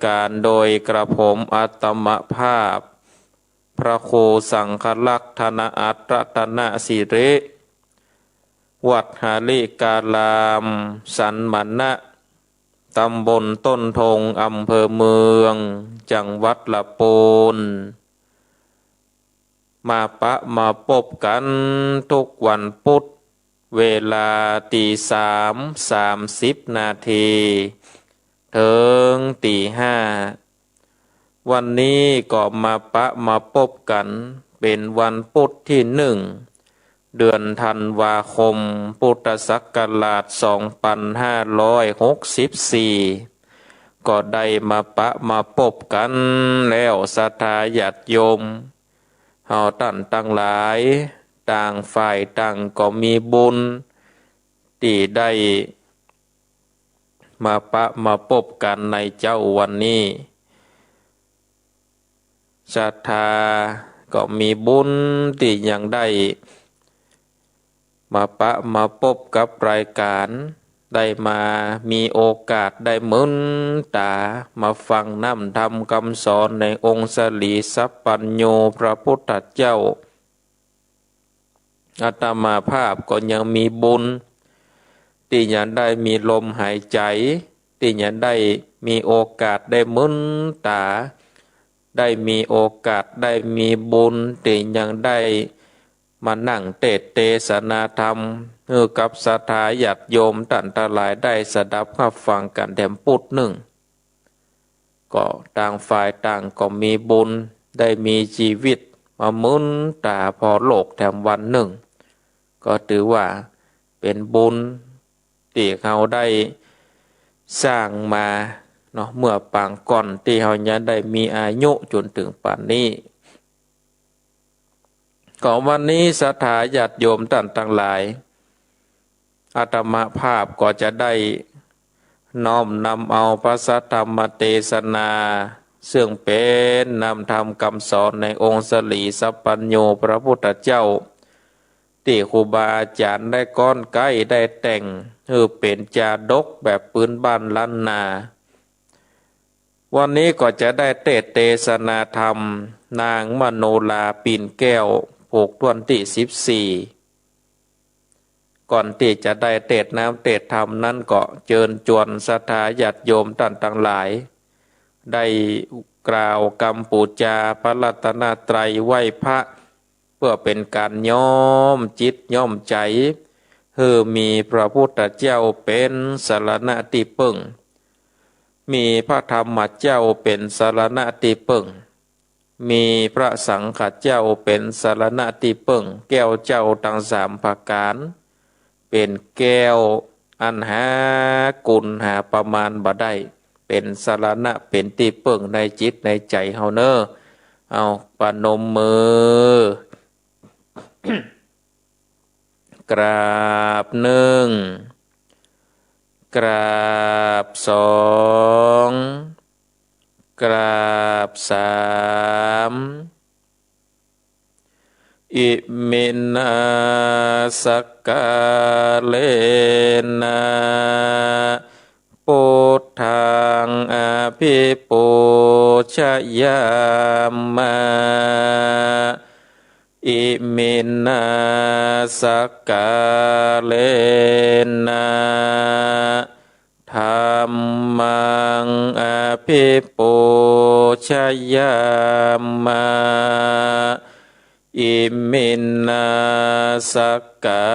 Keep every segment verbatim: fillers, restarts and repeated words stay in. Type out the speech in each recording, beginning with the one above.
ก๋านโดยกระผมอาตมาภาพ พระครูสังฆรักษ์ ธนอัตรตนสิริ วัดหริการาม สันมณะ ตำบลต้นทง อำเภอเมือง จังหวัดละปูน มาปะมาปบกั๋นทุกวันปุธ เวลาตีสาม สามสิบนาที เถิงตีห้า วันนี้ก็มาปะมาปบกั๋น เป๋นวันปุธตี้หนึ่ง เดือนธันวาคม พุทธศักราชสองปันห้าร้อยหกสิบสี่ ก็ได้มาปะมาปบกั๋นแล้ว ศรัทธาญาติโยมเฮาต้านตังหลาย ต่างฝ่ายต่างก็มีบุญ ตี้ได้มาปะมาปบกั๋นในเจ๊าวันนี้ ศรัทธาก็มีบุญตี้ยังได้มาปะมาปบกับรายก๋าน ได้มามีโอกาสได้หมื่นต๋า มาฟังน้ำธรรมกำสอนในองค์สรีสัพพัญญูพระพุทธเจ้า อาตมาภาพก็ยังมีบุญ ตี้ยังได้มีลมหายใจ๋ ตี้ยังได้มีโอกาสได้หมื่นต๋า ได้มีโอกาสได้มีบุญ ตี้ยังได้มานั่งเตสน์เตสนาธรรม หื้อกับศรัทธาญาติโยมต้านตังหลายได้สดับฮับฟังกั๋นแถมปุธนึ่ง ก็ต่างฝ่ายต่างก็มีบุญ ได้มีจีวิตมาหมื่นต๋าผ่อโลกแถมวันนึ่ง ก็ถือว่าเป๋นบุญตี้เฮาได้สร้างมาเนาะ เมื่อปางก่อนตี้เฮายังได้มีอายุจ๋นเถิงป่านนี้ ก็วันนี้ศรัทธาญาติโยมต้านตังหลาย อาตมาภาพก็จะได้น้อมนำเอาพระสัทธรรมเตสนา เซิ่งเป๋นน้ำธรรมกำสอนในองค์สรีสัพพัญญูพระพุทธเจ้า ตี้ครูบาอาจ๋ารย์ได้ก๊อนไก๊ได้แต่ง หื้อเป๋นจาดกแบบปื้นบ้านล้านนา วันนี้ก็จะได้เตสน์เตสนาธรรม นางมโนราปิ่นแก้ว ผูกถ้วนตี้สิบสี่ ก่อนตี้จะได้เตสน์น้ำเตสน์ธรรมนั้นก็เจิญจวนศรัทธาญาติโยมต้านตังหลาย ได้กล่าวกำปู๋จาพระรัตนตรัยไหว้พระ เปื้อเป๋นก๋านย้อมจิตย้อมใจ๋ หื้อมีพระพุทธเจ้าเป๋นสรณะตี้เปิ้ง มีพระธรรมเจ้าเป๋นสรณะตี้เปิ้ง มีพระสังฆเจ้าเป๋นสรณะตี้เปิ้ง แก้วเจ้าตังสามประก๋าน เป๋นแก้วอันหากุณหาประมาณบ่ได้ เป๋นสรณะเป๋นตี้เปิ้งในจิตในใจ๋เฮาเน่อ เอาประนมมือ กราบนึ่ง กราบสอง กราบสาม อิมินา สักกาเลนะ ปุทธัง อภิปูชยามะ อิมินา สักกาเลนะ ธัมมัง อภิปูชยามะ อิมินา สักกา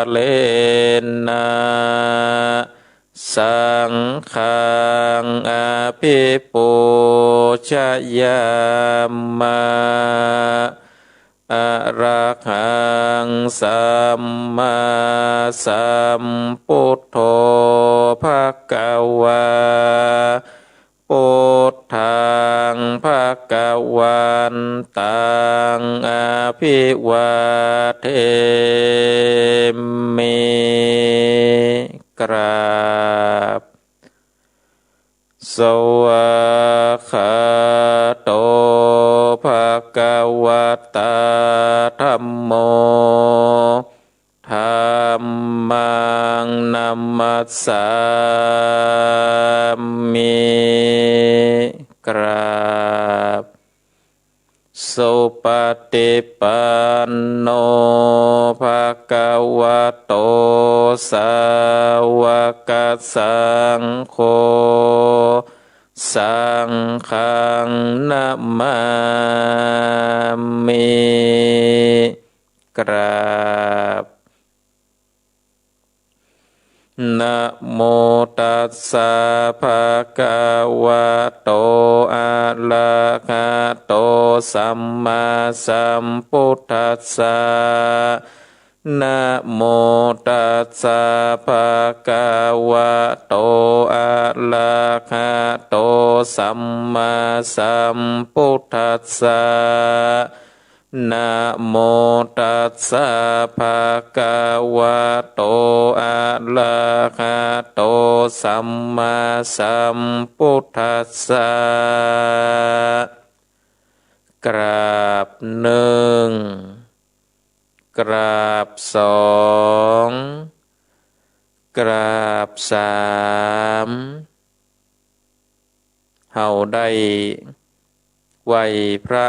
เลนะ สังฆัง อภิปูชยามะ อะระหัง สัมมาสัมพุทโธ ภะคะวา พุทธัง ภะคะวันตัง อะภิวาเทมิ กราบ สวากขาโต ภะคะวะตา ธัมโม ธัมมัง นะมัสสามิ กราบ สุปฏิปันโน ภะคะวะโต สาวกสังโฆ สังฆัง นะมามิ กราบ นะโมตัสสะ ภะคะวะโต อะระหะโต สัมมาสัมพุทธัสสะ นะโมตัสสะ ภะคะวะโต อะระหะโต สัมมาสัมพุทธัสสะ นะโมตัสสะ ภะคะวะโต อะระหะโต สัมมาสัมพุทธัสสะ กราบหนึ่ง กราบสอง กราบสาม เฮาได้ไหว้พระ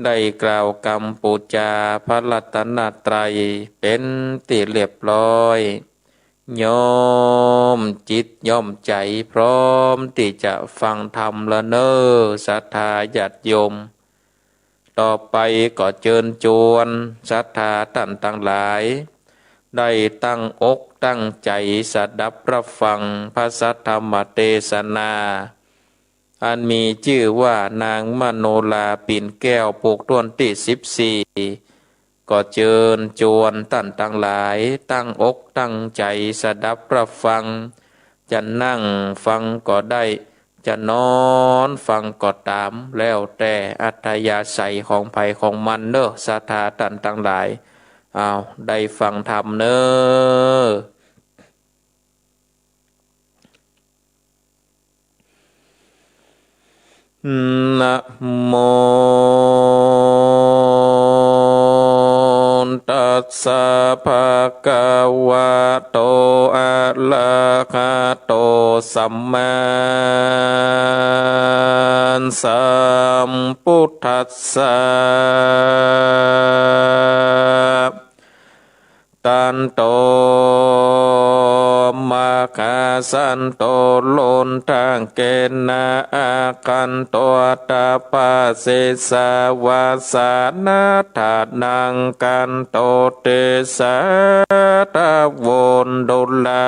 ได้กล่าวกำปู๋จาพระรัตนตรัยเป๋นตี้เรียบร้อย ย่อมจิตย่อมใจ๋พร้อมตี้จะฟังธรรมละเน่อ ศรัทธาญาติโยม ต่อไปก็เจิญจวนศรัทธาต้านตังหลาย ได้ตั้งอกตั้งใจ๋สดับรับฟังพระสัทธรรมเตสนา อันมีจื้อว่านางมโนราปิ่นแก้ว ผูกต้วนตี้สิบสี่ ก็เจิญจวนต้านตังหลาย ตั้งอกตั้งใจ๋สดับรับฟัง จะนั่งฟังก็ได้ จะนอนฟังก็ต๋าม แล้วแต่อัธยาศัยของใผของมันเน่อ ศรัทธาต้านตังหลาย อ้าว ได้ฟังธรรมเน่อ นะโมตัสสะ ภะคะวะโต อะระหะโต สัมมาสัมพุทธัสสะ ตันโต มะหาสันโต โลนทะเกนะ อาคันโต อัตตะปะสิสสะ วาสานะทะนัง คันโต เตสะ ทะโวนตุลา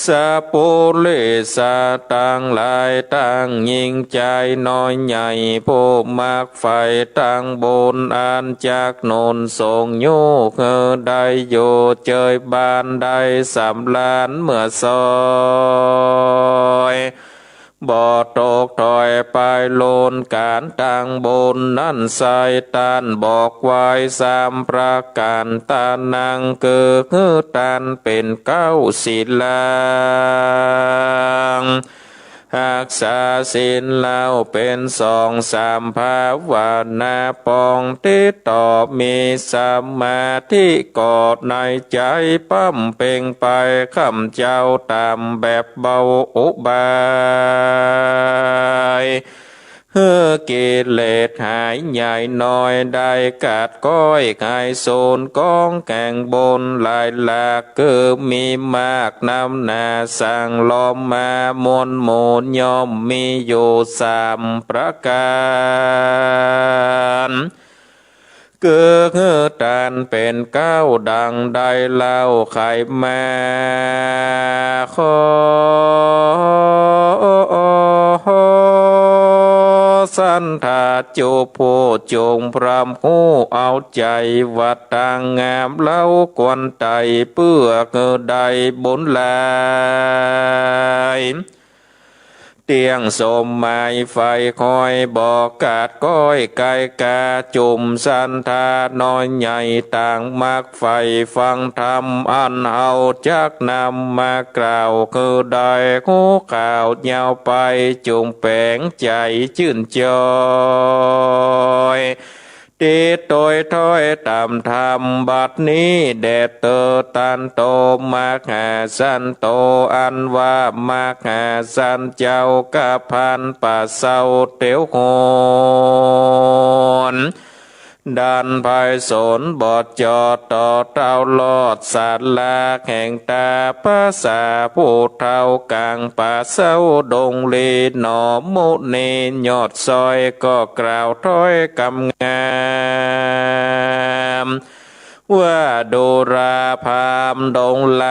สะปุริสะตังหลาย ตังญิงจายน้อยใหญ่ ผู้มักใฝ่ตังบุญ อันจักหนุนส่งยุหื้อได้อยู่เจยบานได้สำราญเมื่อซอย บ่ตกถอยไป โลนก๋านตังบุญนั้นไส้ ต้านบอกไว้สามประก๋าน ตานัง คือหื้อต้านเป๋นเก๊าศีลา ฮักษาศีลเล่าเป๋นสองสามภาวนา ปองติดต่อมีสมาธิก่อในใจ๋ บำเพ็งไปข้ามเจ๊าต๋ามแบบเบาอุบาย หื้อกิเลสหายใหญ่น้อยได้ กาดก้อยหายสูญ กองแก่งบุญหลายหลาก คือมีมากนำหนา สั่งล้อมมามวลหมู่ ย่อมมีอยู่สามประก๋าน คือหื้อต้านเป๋นเก๊าดังได้เล่า ใค่มาขอสันทาจุผู้จุงพร่ำฮู้เอาใจ๋ ว่าตางามเล้าควรไต่ เปื้อหื้อได้บุญหลาย เตี้ยงสมหมายใฝ่คอย บอกกาดก้อยไก่กา จุมสันทาน้อยใหญ่ ต่างมักใฝ่ฟังธรรม อันเฮาจักนำมากล่าว คือได้ฮู้ข่าวยาวไป จุงแป๋งใจ๋จื้นจอย ติดตวยถ้อยต๋ามธรรมบัดนี้แด่เตอ ตันโต มหาสันโต อันว่ามหาสันเจ้า กะพันประเสริฐเตียวโหน ดันไพศาลบ่จอดต่อเต้ารอด ศาลาแห่งต๋า ประสาผู้เฒ่ากลางป่าเซาดงลีหนอ มุนียอดซอยก็กล่าวถ้อยกำงาม ว่าดูราพราหมณ์ดงล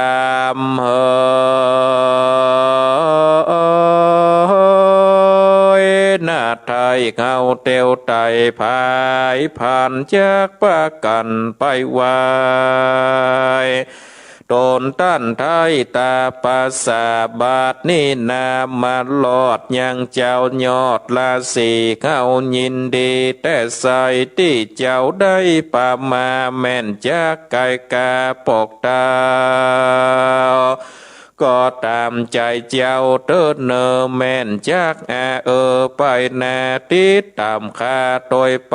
ำเฮย นาฏไทยเฮาเตียวไต่ผายผ่านจักปากั๋นไปไหว้ ต๋นต้านไทยต๋าประสา บัดนี้นามาลอดยังเจ้ายอดราศี เฮายินดีแต่ไส้ตี้เจ้าได้ปามา แม่นจักไก่กาปอกเต้า ก็ต๋ามใจ๋เจ้าเต๊อะเน่อ แม่นจักอาเออไปนา ติดต๋ามข้าตวยไป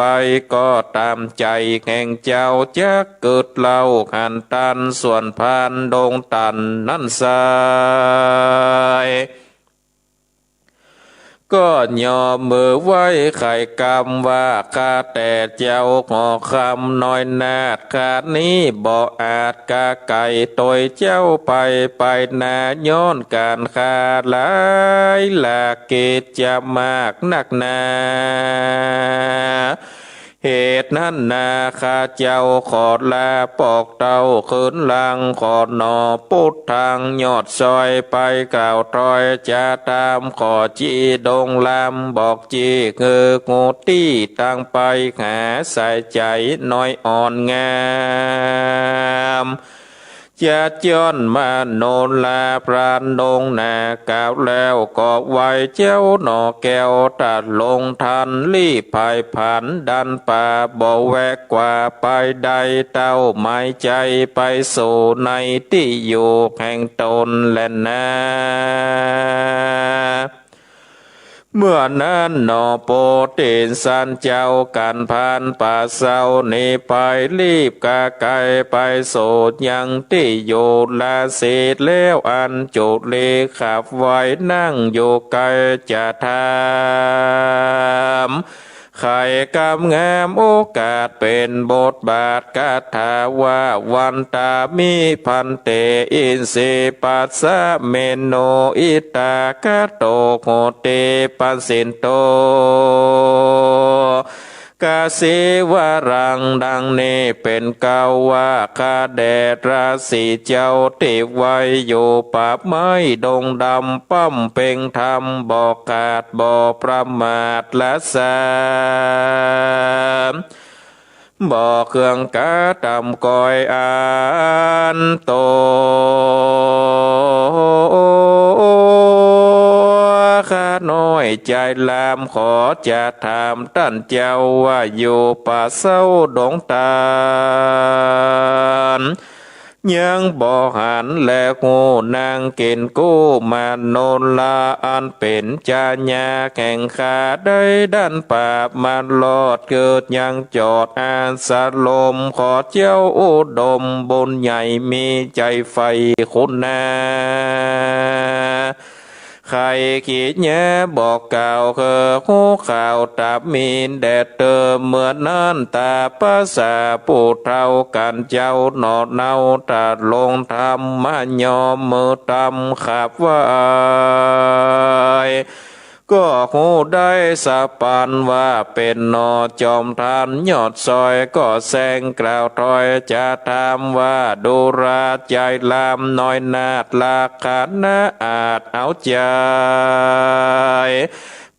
ก็ต๋ามใจ๋แห่งเจ้า จักกึ๊ดเล่าหันตัน ส่วนพานดงตันนั้นไส้ ก็ยอมมือไหว้ไขกำว่า ข้าแต่เจ้าหอคำน้อยนาฏ ข้านี้บ่อาจกาไก๋ตวยเจ้าไป ไปนาย้อนก๋านข้าหลายหลาก กิจจะมากนักหนา เหตุนั้นนาข้าเจ้าขอลาปอกเต้าคืนหลัง ขอหนอปุทธังยอดซอย ไปกล่าวถ้อยจะถาม ขอจี้ดงลำบอกจี้คือฮู้ตี้ตางไป หาสายใจ๋น้อยอ่อนงาม จะจ้อนมโนราพรานดงนา กล่าวแล้วก็ไหว้เจ้าหนอแก้ว ตรัสลงทันรีบผายผัน ดันป่าบ่แวะกว่าไปใด เต้าหมายใจ๋ไปสู่ในตี้อยู่แห่งต๋นแลนา เมื่อนั้นหนอโปติสันเจ้า กั๋นพานป่าเซานี้ไป รีบกาไก๋ไปสู่ยังตี้อยู่ราศี แล้วอัญจุลีขับไหว้นั่งอยู่ไก๋จะถาม ไขกำงามโอกาสเป๋นบทบาทคาถาว่า วันตามิภันเต อิสิปัสสะเมโน อิตถาคโต โหติปัสสิโต กะสีวรัง ดังนี้เป๋นเกล้าว่า ข้าแด่ราศีเจ้าตี้ไหว้อยู่ป่าไม้ดงดำ บำเพ็งธรรมบ่ขาดบ่ประมาทละสาม บ่เคืองกาต๋ามก้อยอันโต ข้าน้อยใจ๋ลำขอจะถามต้านเจ้าว่า อยู่ป่าเซาดงตัน ยังบ่หันแลฮู้นางกิ๋นกู้มโนรา อันเป๋นจาญาแห่งข้าได้ดันป่ามาลอด เกิดยังจอดอาสรม ขอเจ้าอุดมบุญใหญ่ มีใจ๋ใฝ่คุณนา ไขกิ๋ญาบอกกล่าวคือฮู้ข่าวต๋ามินแด่เตอ เมื่อนั้นต๋าประสาผู้เฒ่ากั๋นเจ้าหนอเนา ตรัสลงธรรมยอมมือตำขับไหว้ ก็ฮู้ได้สะปันว่าเป๋นหนอจอมทันยอดซอย ก็แซงกล่าวถ้อยจะถามว่า ดูราใจ๋ลำน้อยนาฏลักขณะอาจเอาใจ๋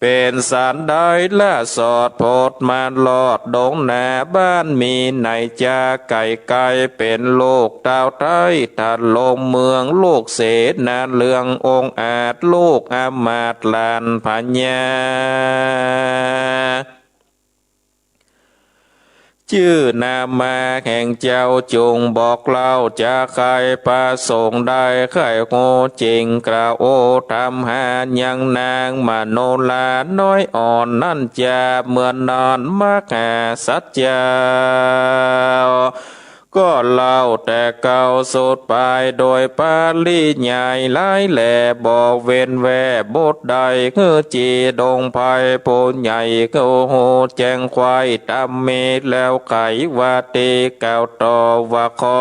เป๋นสันใดละสอดพดมาลอดดงนาบ้านมีไหนจา ไก๋ไก๋เป๋นลูกเต้าไท้ ทะลงเมืองลูกเสนาเหลืององอาจ ลูกอำมาตย์หลานพญา จื้อนามมาแห่งเจ้าจุ่งบอกเล่า จะใค่ประสงค์ได้ใค่ฮู้จริง กล่าวโอทำหายังนางมโนราน้อยอ่อนนั้นจา เมื่อนอนมหาสัจจา ก็เล่าแต่เก๊าสุดปลายโดยปริยายหลายแล บ่เว้นแว่บทใด คือจีดงไพรผู้ใหญ่ คือฮู้แจ้งไขว่ธรรมมีแล้วไขว่าตี้ กล่าวต่อว่าขอ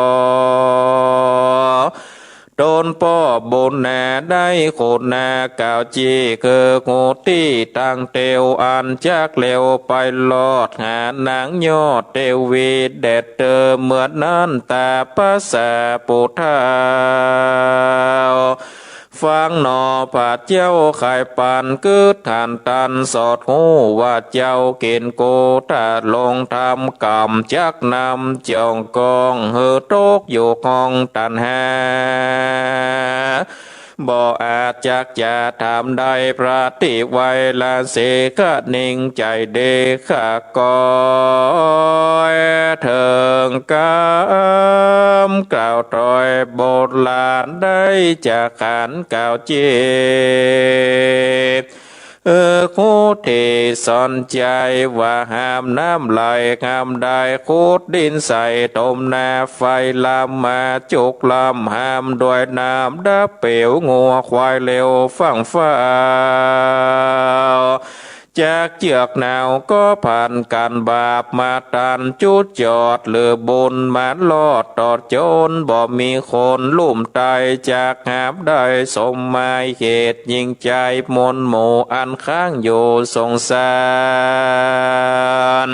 ตนป้อบุญนาได้คุณนากล่าวจี้ คือฮู้ตี้ตังเตียว อันจักเร็วไปรอดหานางยอดเตวี แดดเตอเมื่อนั้นต๋าพระสาปุทธา ฟังหนอพระเจ้าใค่ปันกึ๊ดหันตัน สอดฮู้ว่าเจ้าเก๋ณฑ์โกธาลงทำกรรม จักนำจ่องกองหื้อตกอยู่ห้องตัณหา บ่อาจจักจะถามได้ พระติไวละเสขะนิ่งใจ๋ดี ข้าก็เถิงกำกล่าวถ้อยโบราณได้จากขันกล่าวจีบ เออ คูเทสอนใจ๋ว่าห้ามน้ำไหล ห้ามได้ขุดดินใส่ต้มนา ไฟลามมาจุกลาม ห้ามด้วยน้ำดับเปลว งัวควายเร็วฟั่งฟ้าว จากเจือกหนาวก็พันกั๋นบาปมาตันจุดจอด หรือบุญมารอดตอดจน บ่มีคนลุ่มตาย จักหาบได้สมหมายเหตุ ยิ่งใจ๋มนหมู่อันค้างอยู่สงสาร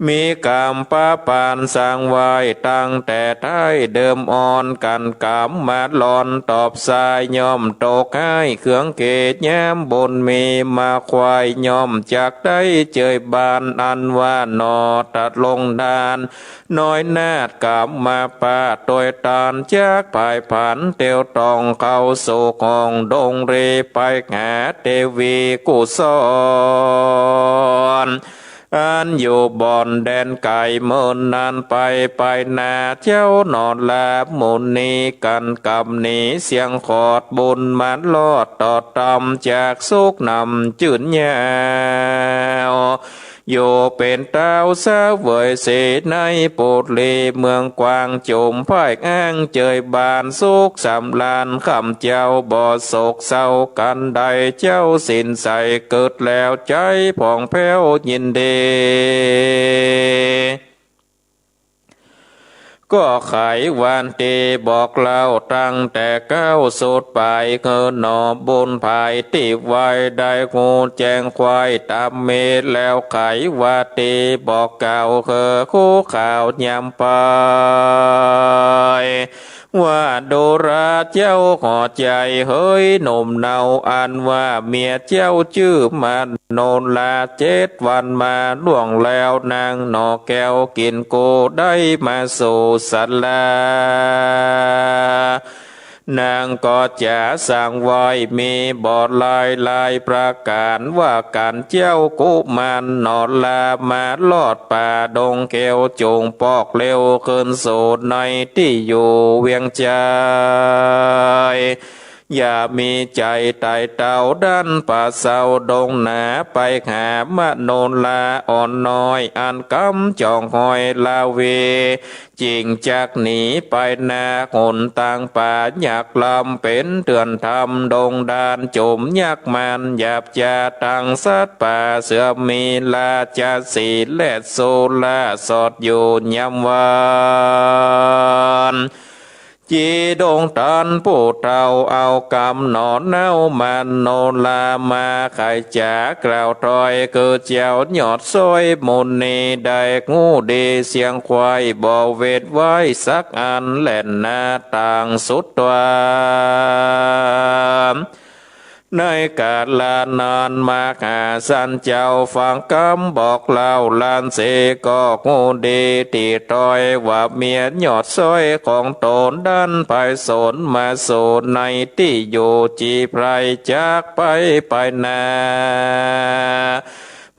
มีกรรมประปานสร้างไว้ตั้งแต่ท้ายเดิมอ่อน กั๋นกรรมมาหล่อนตอบสาย ย่อมตกฮ้ายเคืองเกศยามบุญมีมาไขว่ ย่อมจักได้เจยบาน อันว่าหนอตะลงทาน น้อยนาฏกรรมมาปะตวยตาน จักผายผันเตียวต้องเข้าสู่ห้องดงรี ไปหาเตวีกุศล อันอยู่บ่อนแดนไก๋เมินนานไป ไปนาเจ้าหนอลามุนี กั๋นกำหนีเสี้ยงขอด บุญมารอดตอดตำ จากสุขนำจื้นยาว อยู่เป๋นเต้าเสวยสีในปุรีเมืองกว้าง จุมไพร่อ้างเจยบานสุขสำราญ ค่ำเจ้าบ่โศกเศร้ากั๋นใด เจ้าสิ้นใสเกิดแล้วใจ๋ผ่องแผ้วยินดี ก็ไขวันตี้บอกเล่าตั้งแต่เก๊าสุดปลาย คือหนอบุญภายตี้ไว้ได้ฮู้แจ้งไขว่ธรรมมีแล้ว ไขว่าตี้บอกกล่าว คือฮู้ข่าวยามไป ว่าดูราเจ้าหัวใจ๋เหยหนุ่มเนา อันว่าเมียเจ้าจื้อมโนรา เจ็ดวันมาล่วงแล้ว นางหนอแก้วกิ๋นโกได้มาสู่ศาลา นางก็จะสร้างไว้มีบ่หลายหลายประก๋าน ว่ากั๋นเจ้ากุมารหนอลามารอดป่าดงเขียว จุ่งปอกเร็วคืนสู่ในตี้อยู่เวียงใจ๋ อย่ามีใจ๋ไต่เต้าดันป่าเซาดงหนา ไปหามโนราอ่อนน้อย อันกำจ่องห้อยลาวี จิ่งจักหนีไปนา หนตางป่ายากลำเป๋นเตื้อนถ้ำดงดาน จุมยักษ์มารหยาบจ๋า ตังสัตว์ป่าเสือหมี ราชสีห์และสุรา สอดอยู่ยามวัน จีดงตันผู้เฒ่าเอากำหนอเนา มโนรามาไขจ๋ากล่าวถ้อย คือเจ้ายอดซ้อยมุนีได้ฮู้ดี เสี้ยงไขว่บ่เว้นไว้สักอัน แล่นหนาตางสุดตวา ในกาละนั้นมหาสันเจ้าฟังกำบอกเล่าลันสีก็ฮู้ดีตี้ถ้อย ว่าเมียยอดซ้อยของต๋นดันไปสนมาสู่ในตี้อยู่ จีไพร่จักไปไปนา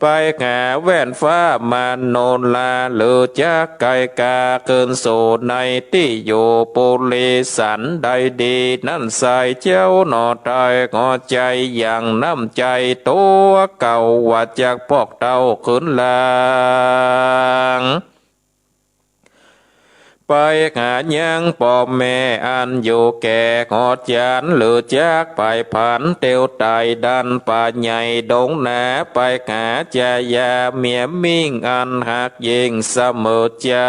ไปหาแว่นฟ้ามาโนรา หรือจักไกลกาคืนสู่ในตี้อยู่ปุริสันใดดี นั้นไส้เจ้าหน่อไทย หัวใจ๋อย่างน้ำใจ๋ตั๋วเก่า ว่าจักปอกเต้าคืนหลัง ไปหายังป้อแม่อันอยู่แก่หอดยาน หรือจักไปผันเตียวไต่ดันป่าใหญ่ดงหนา ไปหาจายาเมียมิ่งอันฮักยิ่งเสมอใจ๋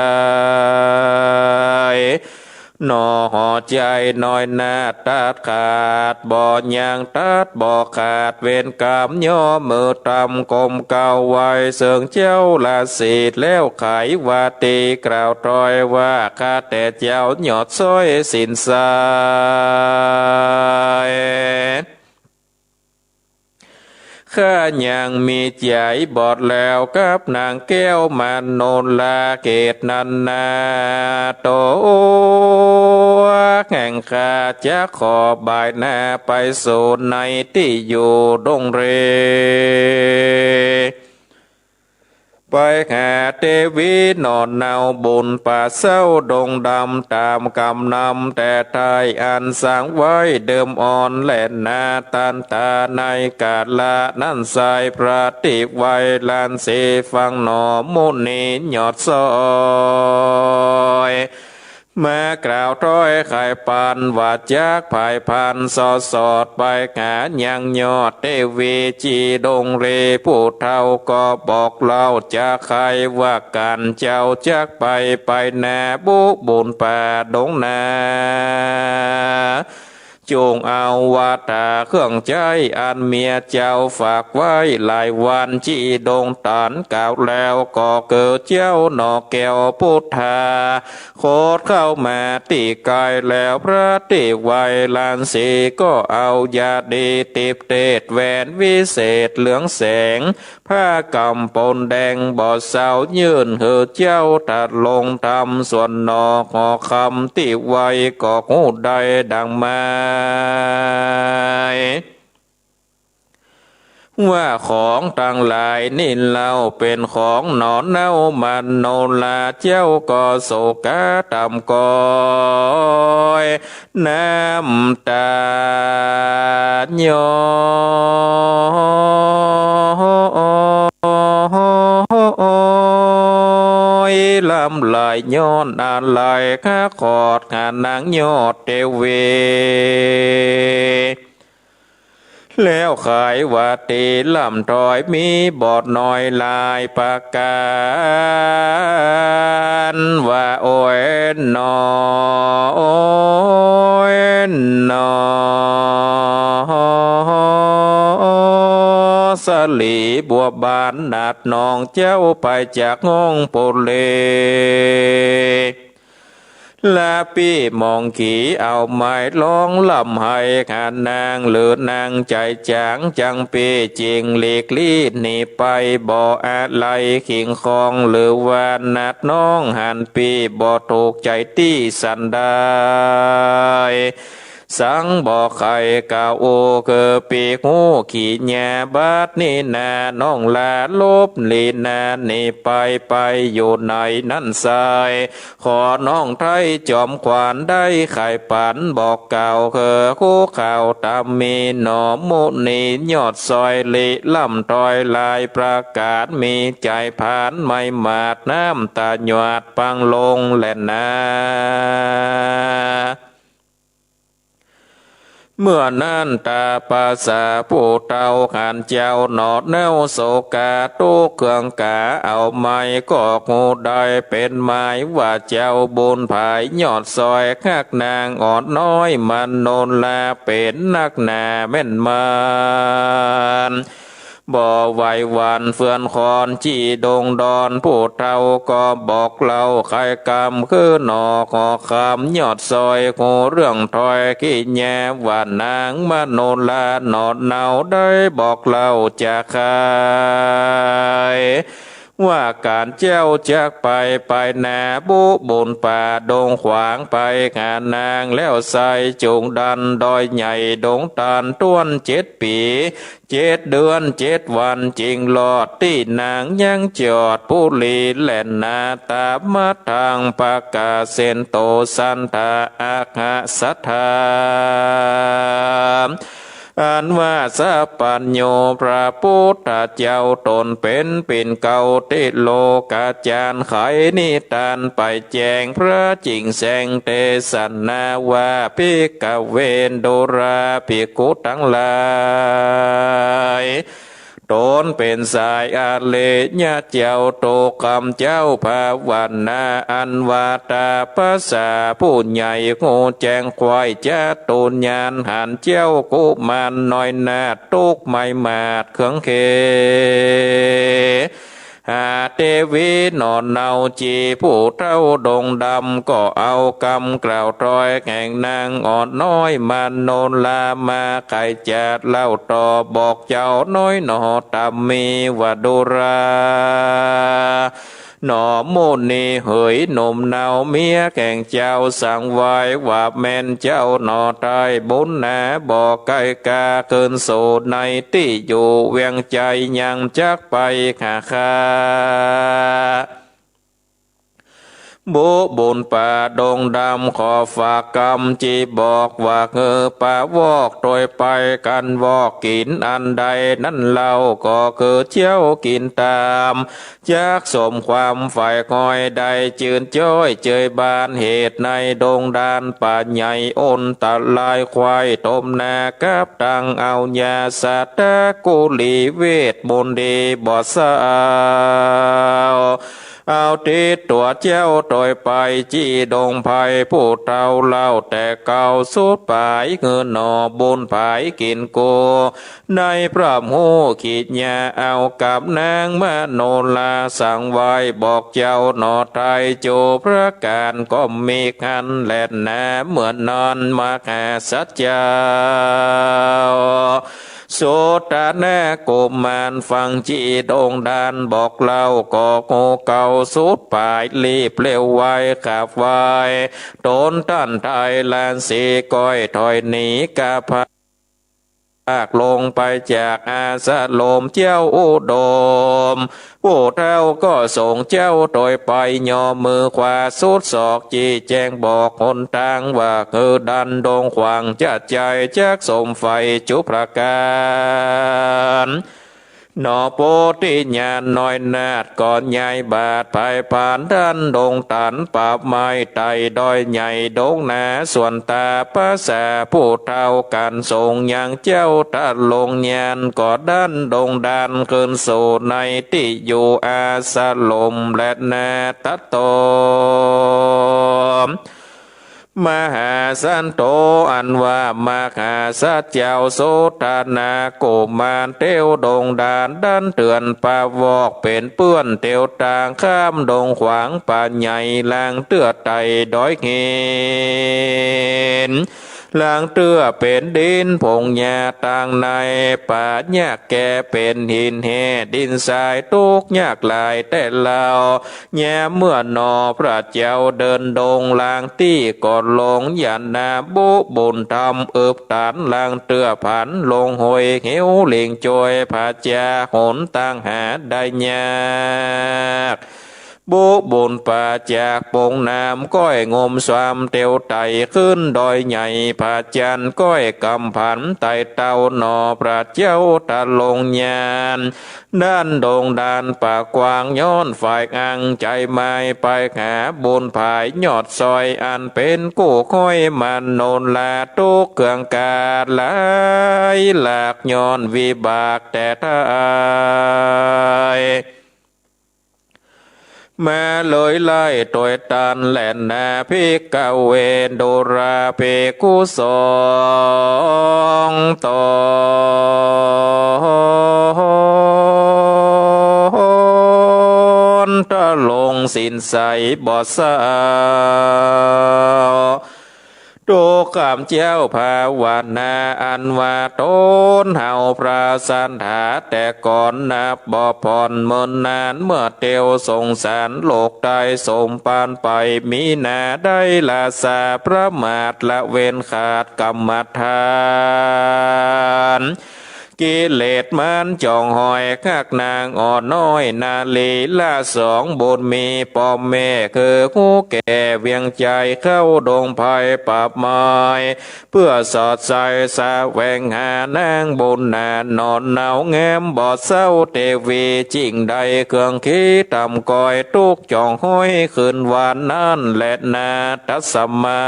หน่อหัวใจ๋น้อยนาตัดขาด บ่ยังตัดบ่ขาด เวรกรรมย่อมือตำกมเกล้าไว้ เสิงเจ้าราศีแล้วไขว่าตี้ กล่าวถ้อยว่า ข้าแต่เจ้ายอดซ้อยสินทราย ข้ายังมีใจ๋บอดแล้วกับนางแก้วมโนรา เกตนั้นนา ตั๋วแห่งข้าจะขอบายหน้าไปสู่ในตี้อยู่ดงเร ไปหาเตวีหน่อเนาบุญป่าเศร้าดงดำ ต๋ามกำนำแต่ไทยอันสร้างไว้เดิมอ่อนแลนา ตันตาในกาละนั้นไส้ พระติไวรังสีฟังหน่อมุนียอดซ้อย มากล่าวถ้อยไขปันว่าจักผายพันสอดสอด ไปหายังยอดเตวีจีดงเร ผู้เฒ่าก็บอกเล่าจะไขว่ากั๋น เจ้าจักไปไปนาบุบุญป่าดงนา จงเอาวัตถาเครื่องใจ๊อันเมียเจ้าฝากไว้หลายวันจีดงตัน กล่าวแล้วก็เกิดเจ้าหน่อแก้วพุทธา โคตรเข้ามาตี้ใก้แล้ว พระติไวรังสีก็เอายาดีติบเตศแหวนวิเศษเหลืองแสง ผ้ากำปนแดงบ่เศร้ายื่นหื้อเจ้า ตรัสลงธรรมส่วนหน่อหอคำตี้ไวก็ฮู้ได้ดังหมาย ว่าของตังหลายนี้เล่าเป๋นของหน่อเนามาโนรา เจ้าก็โศกาต่ำก้อยน้ำตาย้อย ลำไหลย้อนอาลัย ข้าขอดหานางยอดเตวี แล้วไขว่าตี้ลำถ้อยมีบอดน้อยหลายประก๋าน ว่าโอยหน่อ โอยหน่อ สลีบัวบานนัดน้องเจ้าไปจากห้องปุเร ละปี้มองขีเอาไม้ร้องล่ำไห้หานาง หรือนางใจ๋จ๋างจังปี้ จิ่งหลีกลี้หนีไป บ่อาลัยขิงคอง หรือว่านัดน้องหันปี้ บ่ถูกใจ๋ตี้สันดาย สังบ่ใค่กล่าวอู้ คือปีกฮู้ขี้แยบัดนี้นา น้องลาลบหลีนาหนีไป ไปอยู่ไหนนั้นไส้ ขอน้องไท้จอมขวัญได้ไขปันบอกกล่าว คือฮู้ข่าวต๋ามมีหน่อมุนียอดซ้อย ลิลำถ้อยหลายประก๋าน มีใจ๋ผานไม่หมาด น้ำต๋าหยาดปังลงแลนา เมื่อนั้นต๋าปะสาผู้เฒ่าหันเจ้าหน่อเนาโศกาตุ๊กข์เคืองก๋าเอาไม้ก็ฮู้ได้เป๋นหมายว่าเจ้าบุญผายยอดซ้อยฮักนางอ่อนน้อยมโนราเป๋นนักหนาแม่นมาน บ่ไหวหวั่นเฟื่อนคอนจี้ดงดอน ผู้เฒ่าก็บอกเล่าไขกำคือหน่อหอคำยอดซ้อย ฮู้เรื่องถ้อยขี้แยว่านางมโนราหน่อเนาได้บอกเล่าจะไข ว่าก๋านเจ้าจักไป ไปนาบุบุญป่าดงขวาง ไปหานางแล้วไส้ จุ่งดันดอยใหญ่ดงตาลต้วนเจ็ดปี๋ เจ็ดเดือนเจ็ดวัน จึงรอดตี้นางยังจอดปุรีแล่นนา ต๋ามมาทางปากาเซนโตสันทาอักขสัทธา อันว่าสัพพัญญูพระปุทธเจ้า ต๋นเป๋นปิ่นเกล้าติโลกาจารย์ ไขนิทานไปแจ้งพระจิ่งแสง เตสนาว่า ภิกขเว ดูราภิกขุตังหลาย ต๋นเป๋นสายอริยะเจ้า โตกำเจ้าภาวนา อันว่าตาปสาผู้ใหญ่ฮู้แจ้งไขว้จตุญาณ หันเจ้ากุมารน้อยนาฏตุ๊กข์ไหม้หมาดเคืองเข หาเตวีหน่อเนาจีผู้เฒ่าดงดำ ก็เอากำกล่าวถ้อยแห่งนางอ่อนน้อยมโนรามา ไขจะเล่าต่อบอกเจ้าน้อยหน่อต๋ามีว่า ดูรา หน่อมุนีเหย หนุ่มเนาเมียแห่งเจ้าสังวายว่า แม่นเจ้าหน่อไท้บุญหนา บ่ใก้กล้าคืนสู่ในตี้อยู่ เวียงใจ๋ยังจักไปหาข้า บุบุญป่าดงดำ ขอฝากกำจีบอกว่า หื้อปาวอกตวยไป กันวอกกิ๋นอันใดนั้นเล่า ก็คือเจ้ากิ๋นต๋าม จักสมความใฝ่คอย ได้จื้นจ้อยเจยบาน เหตุในดงดานป่าใหญ่ อนตรายไขว้ตมนา กับตังเอายาสัตตกุลีเวทมนต์ดีบ่เศร้า เอาติดตั๋วเจ้าตวยไป จี้ดงไพรผู้เฒ่าเล่าแต่เก่าสุดป๋าย หื้อหน่อบุญผายกิ๋นกู้ ในพร่ำฮู้ขีดยาเอากับนางมโนรา สังวายบอกเจ้าหน่อไท้ จูประก๋านก็มีหั้นแลนา เมื่อนอนมหาสัจเจ้า โสตนะกุมารฟังจี้ดงดานบอกเล่า ก็ฮู้เก่าสุดป๋าย รีบเร็วไวขับไว ต๋นต้านไท้ลานสีก้อยถอยหนีกาพา พากลงไปจากอาสรมเจ้าอุดม ผู้เฒ่าก็ส่งเจ้าตวยไป ย่อมือขวาสุดศอก จี้แจ้งบอกหนตางว่า หื้อดันดงขวางจะใจ๋จักสมใฝ่จุประก๋าน หน่อโพธิญาณน้อยนาฏ ก็ใหญ่บาดไพผ่านดั้นดงตัน ป่าไม้ไต่ดอยใหญ่ดงหนา ส่วนต๋าปสาผู้เฒ่ากั๋นส่งยังเจ้าตะลงญาณ ก็ดั้นดงดานคืนสู่ในตี้อยู่อาสรมแลนา ตะโต มหาสันโต อันว่ามหาสัจเจ้าโสตนะกุมาร เตียวดงดานดันเตือนปาวอก เป๋นเปื้อนเตียวตางข้ามดงขวางป่าใหญ่ ลางเตื้อไต่ดอยหิน ลางเตื้อเป๋นดินผงหญ้า ตางในป่ายากแก่เป๋นหินแห่ดินทราย ตุ๊กข์ยากหลายแต๊เล่า ยามเมื่อหนอพระเจ้าเดินดงลางตี้ก็หลง หยาดน้ำบุบุญธรรมอึบตัน ลางเตื้อผันลงห้วยเหว หลิ่งจ้วยผาจาหนตางหาได้ยาก บุบุญป่าจากปงน้ำก้อยงมสวามเตียวไต่ขึ้นดอยใหญ่ ผาจันทร์ก้อยกำผันไต่เต้าหนอพระเจ้าตะลงญาณ ดั้นดงดานป่ากว้าง ย้อนฝ่ายอังใจ๋ไม้ไปหาบุญผาย ยอดซอยอันเป๋นกู้ห้อยมโนรา ตุ๊กข์เคืองกาดหลายหลาก ย้อนวิบากแต๊ไท้ มาเลยไล่ตวยตันแลนา ภิกขเว ดูราภิกขุสงฆ์ตน ตะลงศีลใสบ่เศร้า ต ทุกข้าพเจ้าภาวนาอันว่าต๋นเฮาพระสัตถาแต่ก่อนนับบ่ผ่อนเมินนาน เมื่อเตียวสงสารโลกได้สมปานไป มีหน้าได้ละสาประมาท ละเว้นขาดกรรมฐาน กิเลสมันจ่องหอยคักนางอ่อนน้อยนารี ละสองบุญมีป้อแม่คือฮู้แก่เวียงใจ๋ เข้าดงไพรปราบมาย เปื้อสอดใส่แสวงหานางบุญนา นอนเหนาแง้มบ่เซา เตวีจิ่งได้เครื่องขีต่ำก้อย ตุ๊กข์จ่องหอยคืนวานนั้นแลนา ตัสมา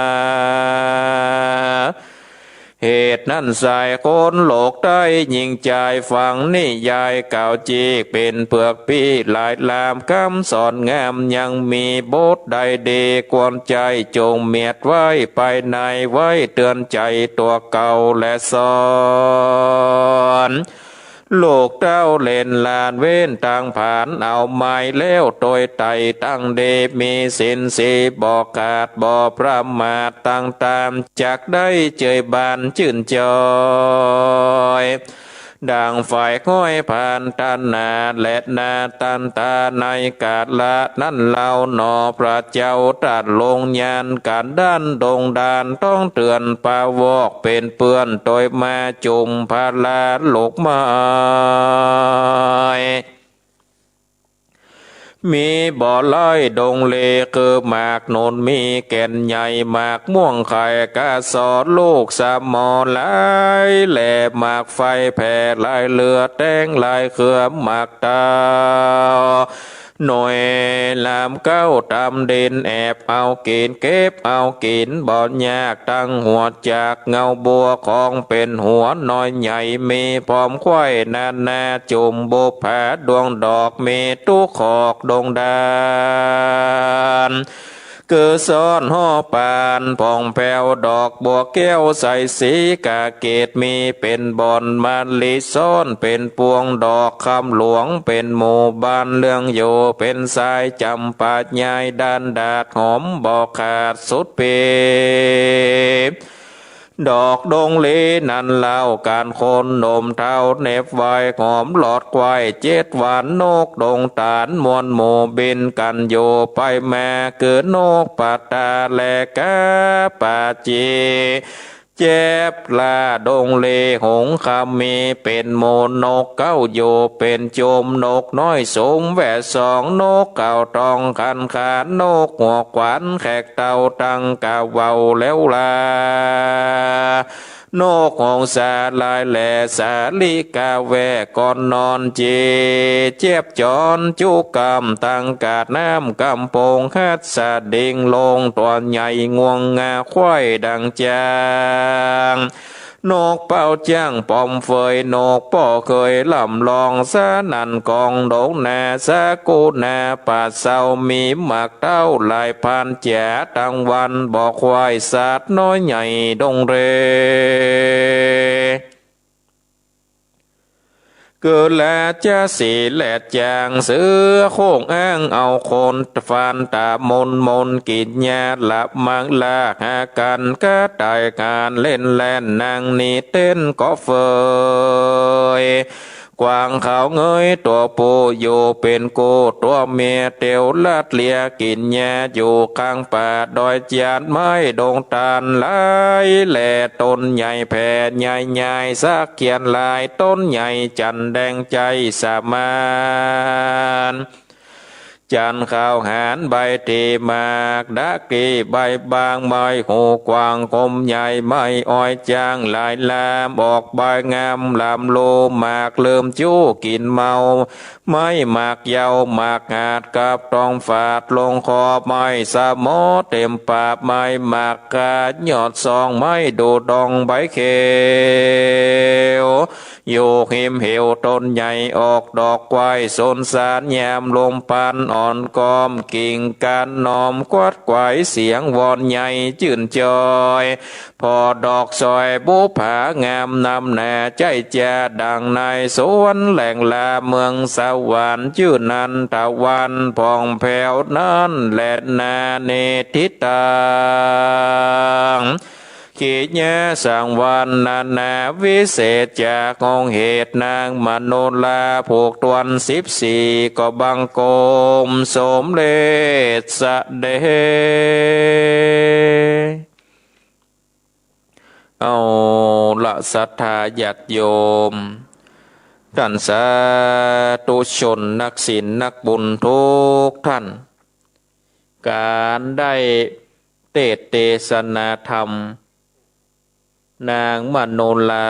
เหตุนั้นสายคนโลกได้ยิ่งใจ๋ฟังนิยายกล่าวจีก เป๋นเผือกปี้หลายลาม กำสอนงามยังมีบทใดดี ควรใจ๋จงเมียดไว้ไปใน ไว้เตื๋อนใจ๋ตั๋วเก่าและสอน ลูกเต้าเหลนหลานเว้นตางผาน เอาไม้แล้วตวยไต่ตั้งดี มีศีลสี่บ่ขาดบ่ประมาท ตั้งต๋ามจักได้เจยบานจื้นจอย ดั่งฝ่ายข้อยพันตนา และนาตันตาในกาละนั้นเล่าหนอ พระเจ้าตรัสลงญาณกันด้านดงดาน ต้องเตื๋อนปาวอกเป๋นเปื้อน ตวยมาจุมพาลาลูกไม้ มีบ่อไล้ดงเลคือหมากหนุน มีแก่นใหญ่หมากม่วงไข่ กาสอลูกสะหมอหลายแล หมากไฟแผ่หลายเหลือ แตงหลายเครือ หมากเต้าหน่วยหลามเก๊า ต๋ามดินแอบเอากิ๋น เก็บเอากิ๋นบ่ยาก ตั้งหัวจักเงาบัว ของเป๋นหัวน้อยใหญ่ มีพร้อมไขว้นานา จุมบุปผาดวงดอก มีตุ๊กขอกดงดาน คือซ้อนห่อปานผ่องแผ้ว ดอกบัวแก้วใสสีกาเกต มีเป๋นบ่อนมะลิซ้อนเป๋นปวง ดอกคำหลวงเป๋นหมู่บ้าน เลื่องอยู่เป๋นสายจ๋ำปาใหญ่ ด่านดากหอมบ่ขาดสุดปี ดอกดงลีนั้นเล่า ก๋านคนหนุ่มเฒ่าเหน็บไว้ หอมหลอดไขว้เจ็ดวัน นกดงต๋านมวลหมู่บินกั๋นอยู่ไปมา คือนกปะตาและกาปาจี แจ๊บล่าดงลีหงส์คำมี เป๋นหมู่นกเก๊าอยู่เป๋นจุม นกน้อยสูงแว่สอง นกเขาทองคันคาน นกหัวขวัญแขกเต้า ตังกาเว้าแล้วลา นกหงสาหลายแล สาลิกาแว่ก่อนนอนจี เจี๊ยบจอนจุกำตังกาดน้ำกำปง หัดสะดิงลงตั๋วใหญ่ งวงงาไขว้ดั่งจ๊าง นกเป้าจ้างปอมเฟย นกป้อเขยล่ำลอง สะนั่นกองดงนา สะกุณาป่าเศร้า มีหมากเต้าหลายพันจ๋า ตังวันบ่ไขว้สัตว์น้อยใหญ่ดงเร เกิดและจะสีแลดจาง เสือโคร่งอ้างเอาคนฟัน ต๋ามนมนกิ๋นหญ้า ละมังลากหากั๋น กระต่ายขานเล่นแล่น นางหนีเต้นก็เฟย กวางขาวเงยตั๋วผู้อยู่เป๋นกู้ ตั๋วเมียเตียวลัดเลียกิ๋นหญ้า อยู่ข้างป่าดอยจานไม้ดงตาลหลายแล ต้นใหญ่แผ่ใหญ่ใหญ่ สักเขียนลาย ต้นใหญ่จันแดงใจ๋สะหมาน จันขาวหานใบตี้หมาก ดากี้ใบบาง ไม้หูกว้างคมใหญ่ ไม้อ้อยจ้างหลายลาม ออกใบงามลามลู หมากลืมจู้กิ๋นเมา ไม้หมากเยาว์หมากหาด กับตองฝาดลงคอ ไม้สะหมอเต๋มปาบ ไม้หมากกาดยอดซอง ไม้ดูดองใบเขียว อยู่ฮิมเหวต้นใหญ่ออกดอกไขว้ สนสารยามลมปานอ่อนกอม กิ่งก้านหนอมควัดไขว้ เสียงวอนใหญ่จื้นจอย ผ่อดอกซอยบุปผางามนำหน้า ใจ๊จาดั่งในสวนแหล่งลาเมืองสวรรค์ จื้อนันทวันผ่องแผ้วนั้นแลนา เนติตัง กิจสังวรรณนาวิเศษ จากองค์เหตุนางมโนราผูกถ้วนสิบสี่ ก็บังคมสมเร็จเสด็จ เอาละศรัทธาญาติโยม ต้านสาธุชนนักศีลนักบุญทุกท่าน ก๋านได้เตสน์เตสนาธรรม นางมโนรา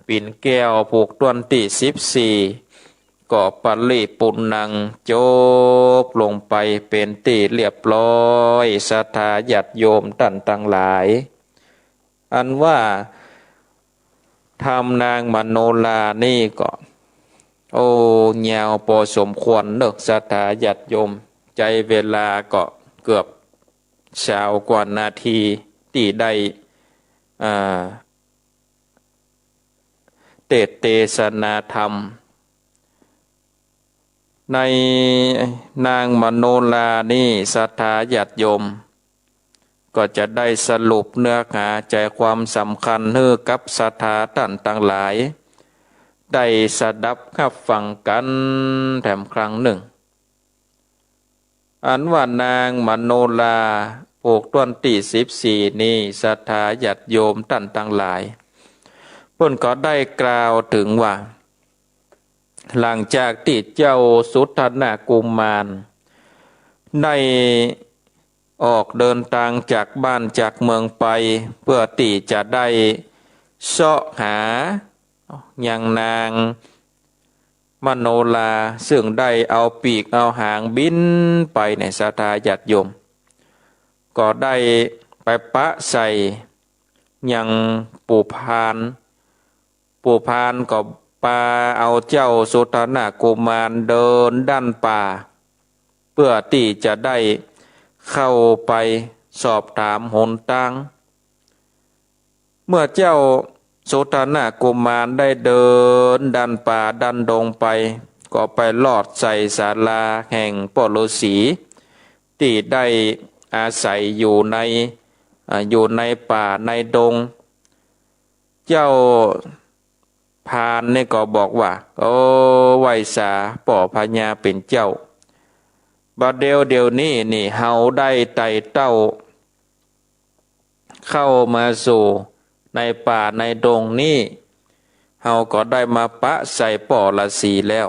ปิ่นแก้วผูกถ้วนตี้สิบสี่ ก็ปริปูรณัง จบลงไปเป๋นตี้เรียบร้อย ศรัทธาญาติโยมต้านตังหลาย อันว่าธรรมนางมโนรานี่ก็ โอ้ ยาวปอสมควรเนาะ ศรัทธาญาติโยม ใจ๊เวลาก็เกือบซาวกว่านาที ตี้ได้ อ่า เตสน์เตสนาธรรม ในนางมโนรานี่ ศรัทธาญาติโยม ก็จะได้สรุปเนื้อหาใจ๋ความสำคัญหื้อกับศรัทธาต้านตังหลาย ได้สดับฮับฟังกั๋นแถมครั้งนึ่ง อันว่านางมโนราผูกถ้วนตี้สิบสี่นี่ ศรัทธาญาติโยมต้านตังหลาย เปิ้นก็ได้กล่าวเถิงว่า หลังจากตี้เจ้าสุทัศนกุมารได้ออกเดินตางจากบ้านจากเมืองไป เปื้อตี้จะได้เซาะหายังนางมโนรา ซึ่งได้เอาปีกเอาหางบินไปใน ศรัทธาญาติโยม ก็ได้ไปปะใส่ยังปู่พาน ปู่พานก็ปาเอาเจ้าสุทัศนกุมารเดินด้านป่า เปื้อตี้จะได้เข้าไปสอบถามหนตาง เมื่อเจ้าสุทัศนกุมารได้เดินด้านป่าด้านดงไป ก็ไปลอดใส่ศาลาแห่งป้อฤๅษี ตี้ได้อาศัยอยู่ใน อ่า อยู่ในป่าในดง เจ้าพานนี่ก็บอกว่า โอ้ ไหว้สาป้อพญาเป๋นเจ้า บ่าเดี่ยวเดี๋ยวนี้นี่ เฮาได้ไต่เต้าเข้ามาสู่ในป่าในดงนี้ เฮาก็ได้มาปะใส่ป้อฤๅษีแล้ว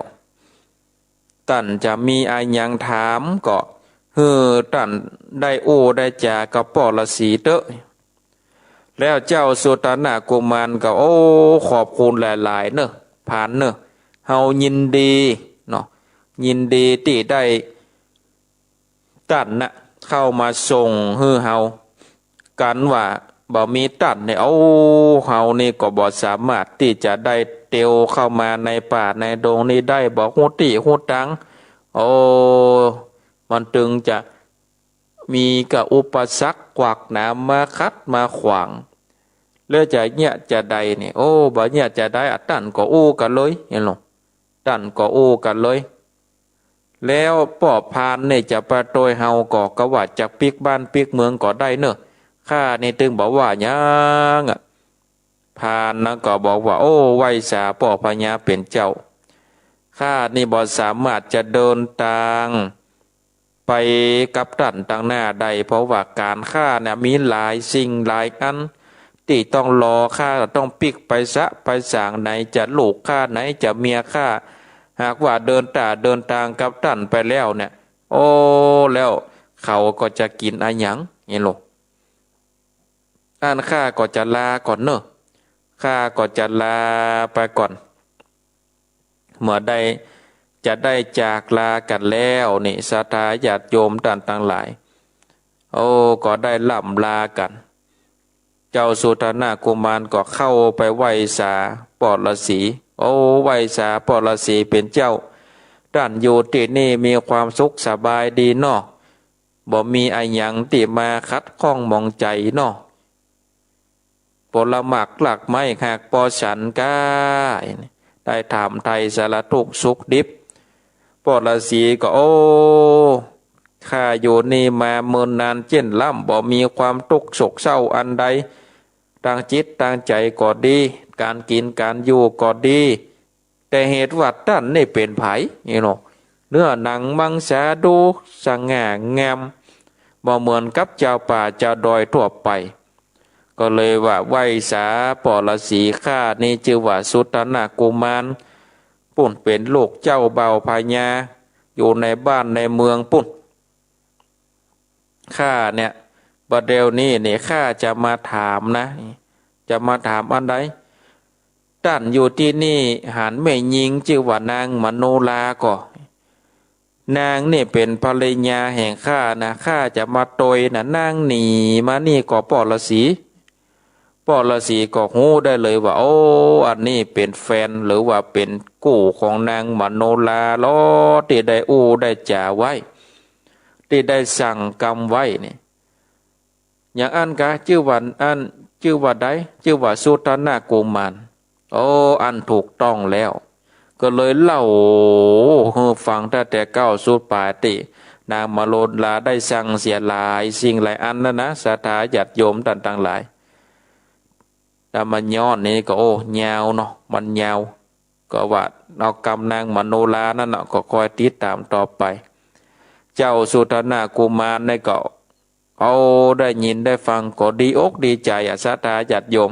ต้านจะมีอะหยังถามก็หื้อต้านได้อู้ได้จ๋ากับป้อฤๅษีเต๊อะ แล้วเจ้าสุทัศนกุมารก็ โอ้ ขอบคุณหลายๆ เนาะ พานเนาะ เฮายินดีเนาะ ยินดีตี้ได้ต้านนะเข้ามาส่งหื้อเฮา กันว่าบ่มีต้านนี่ โอ้ เฮานี่ก็บ่สามารถตี้จะได้เตียวเข้ามาในป่าในดงนี้ได้ บ่ฮู้ตี้ฮู้ตาง โอ้ มันตึงจะมีกับอุปสรรคขวากหนามมาขัดมาขวาง แล้วจะเยียะจาใดนี่ โอ้ บ่เยียะจาใด อะ ต้านก็อู้กั๋นเลย หันโล ต้านก็อู้กั๋นเลย แล้วป้อพานนี่จะปะตวยเฮาก็ กาว่าจะปิ๊กบ้านปิ๊กเมืองก็ได้เนาะ ข้านี่ตึงบ่ว่าหยังอะ พานนั้นก็บอกว่า โอ้ ไหว้สาป้อพญาเป๋นเจ้า ข้านี่บ่สามารถจะเดินตางไปกับต้านตังหน้าได้ เพราะว่าก๋านข้าเนี่ยมีหลายสิ่งหลายอัน ตี้ต้องรอ ข้าต้องปิ๊กไปสะไปสาง ไหนจะลูกข้า ไหนจะเมียข้า หากว่าเดินตาเดินตางกับต้านไปแล้วเนี่ย โอ้ แล้วเขาก็จะกิ๋นอะหยัง หันโล อั้นข้าก็จะลาก่อนเนาะ ข้าก็จะลาไปก่อน เมื่อได้ จะได้จากลากั๋นแล้วนี่ ศรัทธาญาติโยมต้านตังหลาย โอ้ ก็ได้ล่ำลากั๋น เจ้าสุทัศนกุมารก็เข้าไปไหว้สาป้อฤๅษี โอ้ ไหว้สาป้อฤๅษีเป๋นเจ้า ต้านอยู่ตี้นี่มีความสุขสบายดีเนาะ บ่มีอะหยังตี้มาขัดข้องหมองใจ๋เนาะ ผลหมากรากไม้หากปอฉันก้า ได้ถามไถ่สารทุกข์สุขดิบ ป้อฤๅษีก็ โอ้ ข้าอยู่นี่มาเมินนานเจ๊นล้ำ บ่มีความตุ๊กข์โศกเศร้าอันใด ตางจิตตางใจ๋ก็ดี ก๋านกิ๋นก๋านอยู่ก็ดี แต่เหตุว่าต้านนี่เป๋นใผ นี่เนาะ เนื้อหนังมังสาดูสง่างาม บ่เหมือนกับจาวป่าจาวดอยทั่วไป ก็เลยว่าไหว้สาป้อฤๅษี ข้านี่จื้อว่าสุทัณณกุมาร ปุ้นเป๋นลูกเจ้าบ่าวพญา อยู่ในบ้านในเมืองปุ้น ข้าเนี่ย บ่าเดี่ยวนี้นี่ข้าจะมาถามนะ จะมาถามอันใด ต้านอยู่ตี้นี่หันแม่ญิงจื้อว่านางมโนราก่อ นางนี่เป๋นภรรยาแห่งข้านะ ข้าจะมาตวยนะ นางหนีมานี่ก่อป้อฤๅษี ป้อฤๅษีก็ฮู้ได้เลยว่า โอ้ อันนี้เป๋นแฟนหรือว่าเป๋นกู้ของนางมโนราลอ ตี้ได้อู้ได้จ๋าไว้ ตี้ได้สั่งกำไว้นี่ อย่างอั้นกา จื้อว่าอั้น จื้อว่าใด จื้อว่าสุทัณณกุมาร โอ้ อั้นถูกต้องแล้ว ก็เลยเล่าหื้อฟังตั้งแต่เก๊าสุดป๋ายตี้นางมโนราได้สั่งเสียหลายสิ่งหลายอันนั้นนะ ศรัทธาญาติโยมต้านตังหลาย ถ้ามันย้อนนี่ก็ โอ้ ยาวเนาะ มันยาว ก็ว่าเอากำนางมโนรานั่นเนาะ ก็คอยติดต๋ามต่อไป เจ้าสุทัณณกุมารนี่ก็ เอาได้ยินได้ฟังก็ดีอกดีใจ๋อะ ศรัทธาญาติโยม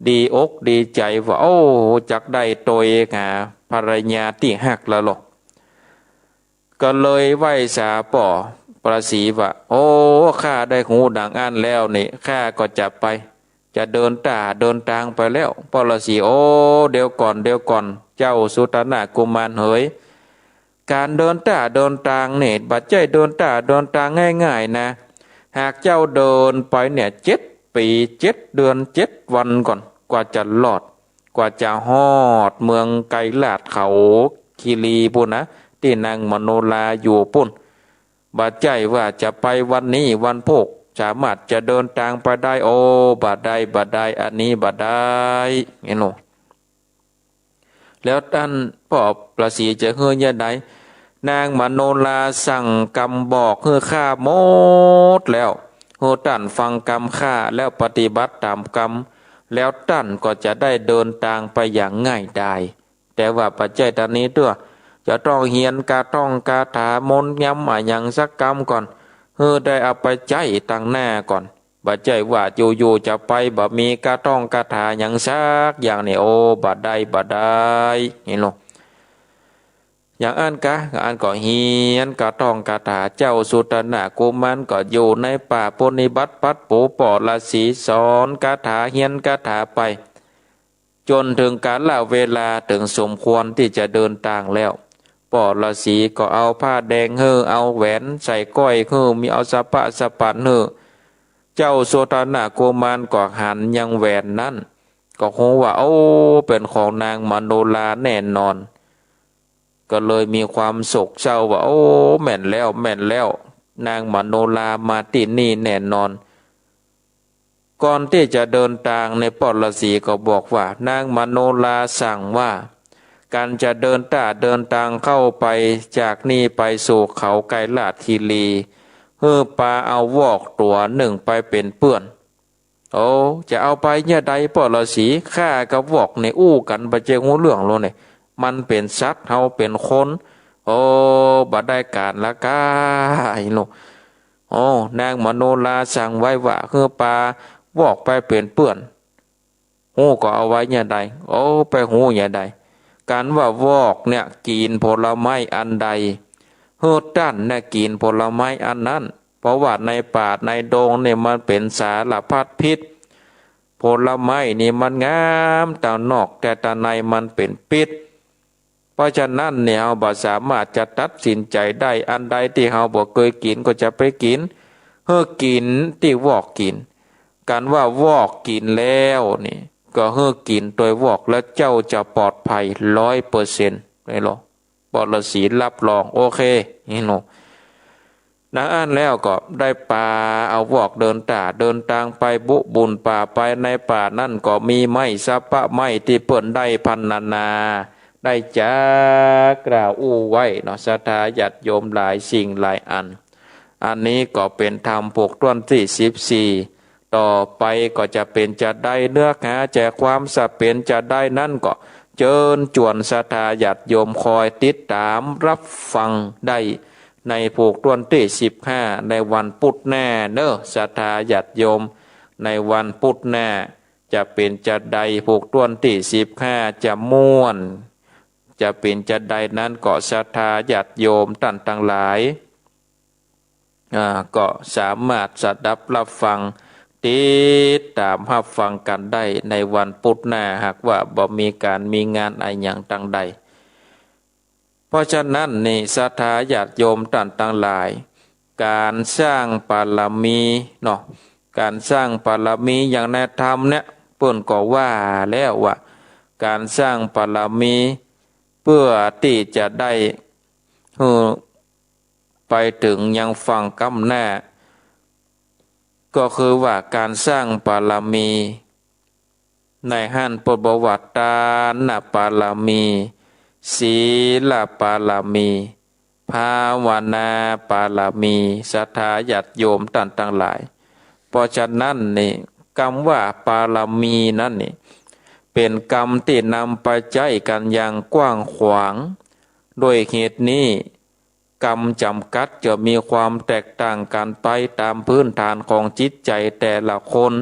ดีอกดีใจ๋ว่า โอ้ จักได้ตวยหาภรรยาตี้ฮักแล้วลอ ก็เลยไหว้สาป้อฤๅษีว่า โอ้ ข้าได้ฮู้ดังอั้นแล้วนี่ ข้าก็จะไป จะเดินต้าเดินตางไปแล้ว ป้อฤๅษี โอ้ เดี๋ยวก่อน เดี๋ยวก่อน เจ้าสุทัณณกุมารเหย ก๋านเดินต้าเดินตางนี่ บ่ใจ้เดินต้าเดินตางง่ายๆ นะ หากเจ้าเดินไปเนี่ย เจ็ดปี๋ เจ็ดเดือน เจ็ดวันก่อน กว่าจะรอด กว่าจะฮอดเมืองไกรลาชเขาคีรีปุ้นนะ ตี้นางมโนราอยู่ปุ้น บ่ใจ้ว่าจะไปวันนี้วันพูก สามารถจะเดินตางไปได้ โอ้ บ่ได้ บ่ได้ อันนี้บ่ได้ นี่เนาะ แล้วต้านป้อฤๅษีจะหื้อเยียะใด นางมโนราสั่งกำบอกหื้อข้าหมดแล้ว หื้อต้านฟังกำข้าแล้วปฏิบัติต๋ามกำ แล้วต้านก็จะได้เดินตางไปอย่างง่ายดาย แต่ว่าบ่ใจ้เต้านี้เตื้อ จะต้องเฮียนกาท่องกาถามนต์ยำอะหยังสักกำก่อน หื้อได้เอาไปใจ๊ตังหน้าก่อน บ่ใจ้ว่าอยู่ๆ จะไปบ่มีกาท่องกาถาหยังสักอย่างนี่ โอ้ บ่ได้ บ่ได้ นี่เนาะ อย่างอั้นกา อั้นก็เฮียนกาท่องกาถา เจ้าสุทัณณกุมารก็อยู่ในป่าปรนนิบัติปัดปูป้อฤๅษี สอนกาถา เฮียนกาถาไป จ๋นเถิงกาลเวลาเถิงสมควรตี้จะเดินตางแล้ว ป้อฤๅษีก็เอาผ้าแดงหื้อ เอาแหวนใส่ก้อยหื้อ มีเอาสะป๊ะสะปันหื้อ เจ้าสุทัณณกุมารก็หันยังแหวนนั้น ก็ฮู้ว่า โอ้ เป๋นของนางมโนราแน่นอน ก็เลยมีความโศกเศร้าว่า โอ้ แม่นแล้ว แม่นแล้ว นางมโนรามาตี้นี่แน่นอน ก่อนตี้จะเดินตางในป้อฤๅษีก็บอกว่า นางมโนราสั่งว่า ก๋านจะเดินต้าเดินตางเข้าไปจากนี่ไปสู่เขาไกรลาชคีรี หื้อปาเอาวอกตั๋วนึ่งไปเป๋นเปื้อน โอ้ จะเอาไปเยียะใดป้อฤๅษี ข้ากับวอกนี่อู้กั๋นบ่ใจ้ฮู้เรื่องลอเนี่ย มันเป๋นสัตว์ เฮาเป๋นคน โอ้ บ่ได้ก๋านละก้า ไอ้หนู โอ้ นางมโนราสั่งไว้ว่า หื้อปาวอกไปเป๋นเปื้อน ฮู้ก็เอาไว้เยียะใด โอ้ ไปฮู้เยียะใด ก๋านว่าวอกเนี่ยกิ๋นผลไม้อันใด หื้อต้านเนี่ยกิ๋นผลไม้อันนั้น เพราะว่าในป่าในดงเนี่ยมันเป๋นสารพัดพิษ ผลไม้นี่มันงามตางนอก แต่ตางในมันเป๋นพิษ เพราะฉะนั้นเนี่ย เฮาบ่สามารถจะตัดสินใจ๋ได้ อันใดตี้เฮาบ่เกยกิ๋นก็จะไปกิ๋น หื้อกิ๋นตี้วอกกิ๋น ก๋านว่าวอกกิ๋นแล้วนี่ ก็หื้อกิ๋นตวยวอก แล้วเจ้าจะปลอดภัยร้อยเปอร์เซ็นต์ นี่ลอ ป้อฤๅษีรับรอง โอเค นี่ลอ ดังอั้นแล้วก็ได้ปาเอาวอกเดินต้าเดินตางไปบุบุ่นป่าไป ในป่านั้นก็มีไม้สะป๊ะไม้ตี้เปิ้นได้พรรณนา ได้จ๋ากล่าวอู้ไว้เนาะ ศรัทธาญาติโยมหลายสิ่งหลายอัน อันนี้ก็เป๋นธรรมผูกต้วนตี้สิบสี่ ต่อไปก็จะเป๋นจาใด เนื้อหาใจ๋ความจะเป๋นจาใดนั้นก็ เจิญจวนศรัทธาญาติโยมคอยติดต๋ามฮับฟังได้ในผูกต้วนตี้สิบห้า ในวันปุ๊ดหน้าเนาะ ศรัทธาญาติโยม ในวันปุ๊ดหน้าจะเป๋นจาใด ผูกต้วนตี้สิบห้าจะม่วน จะเป๋นจาใดนั้นก็ศรัทธาญาติโยมต้านตังหลาย อ่า ก็สามารถสดับฮับฟัง ติดต๋ามฮับฟังกั๋นได้ในวันปุ๊ดหน้า หากว่าบ่มีก๋านมีงานอะหยังตังใด เพราะฉะนั้นนี่ศรัทธาญาติโยมต้านตังหลาย ก๋านสร้างบารมีเนาะ ก๋านสร้างบารมีอย่างในธรรมเนี่ย เปิ้นก็ว่าแล้วว่า ก๋านสร้างบารมีเปื้อตี้จะได้หื้อไปเถิงยังฝั่งก้ำหน้า ก็คือว่าก๋านสร้างบารมี ในหั้นเปิ้นบอกว่า ตานบารมี ศีลบารมี ภาวนาบารมี ศรัทธาญาติโยมต้านตังหลาย เพราะฉะนั้นนี่ กำว่าบารมีนั้นนี่ เป๋นกำตี้นำไปใจ๊กั๋นอย่างกว้างขวาง ด้วยเหตุนี้ กำจ๋ำกัดจะมีความแตกต่างกั๋นไปต๋ามพื้นฐานของจิตใจ๋แต่ละคน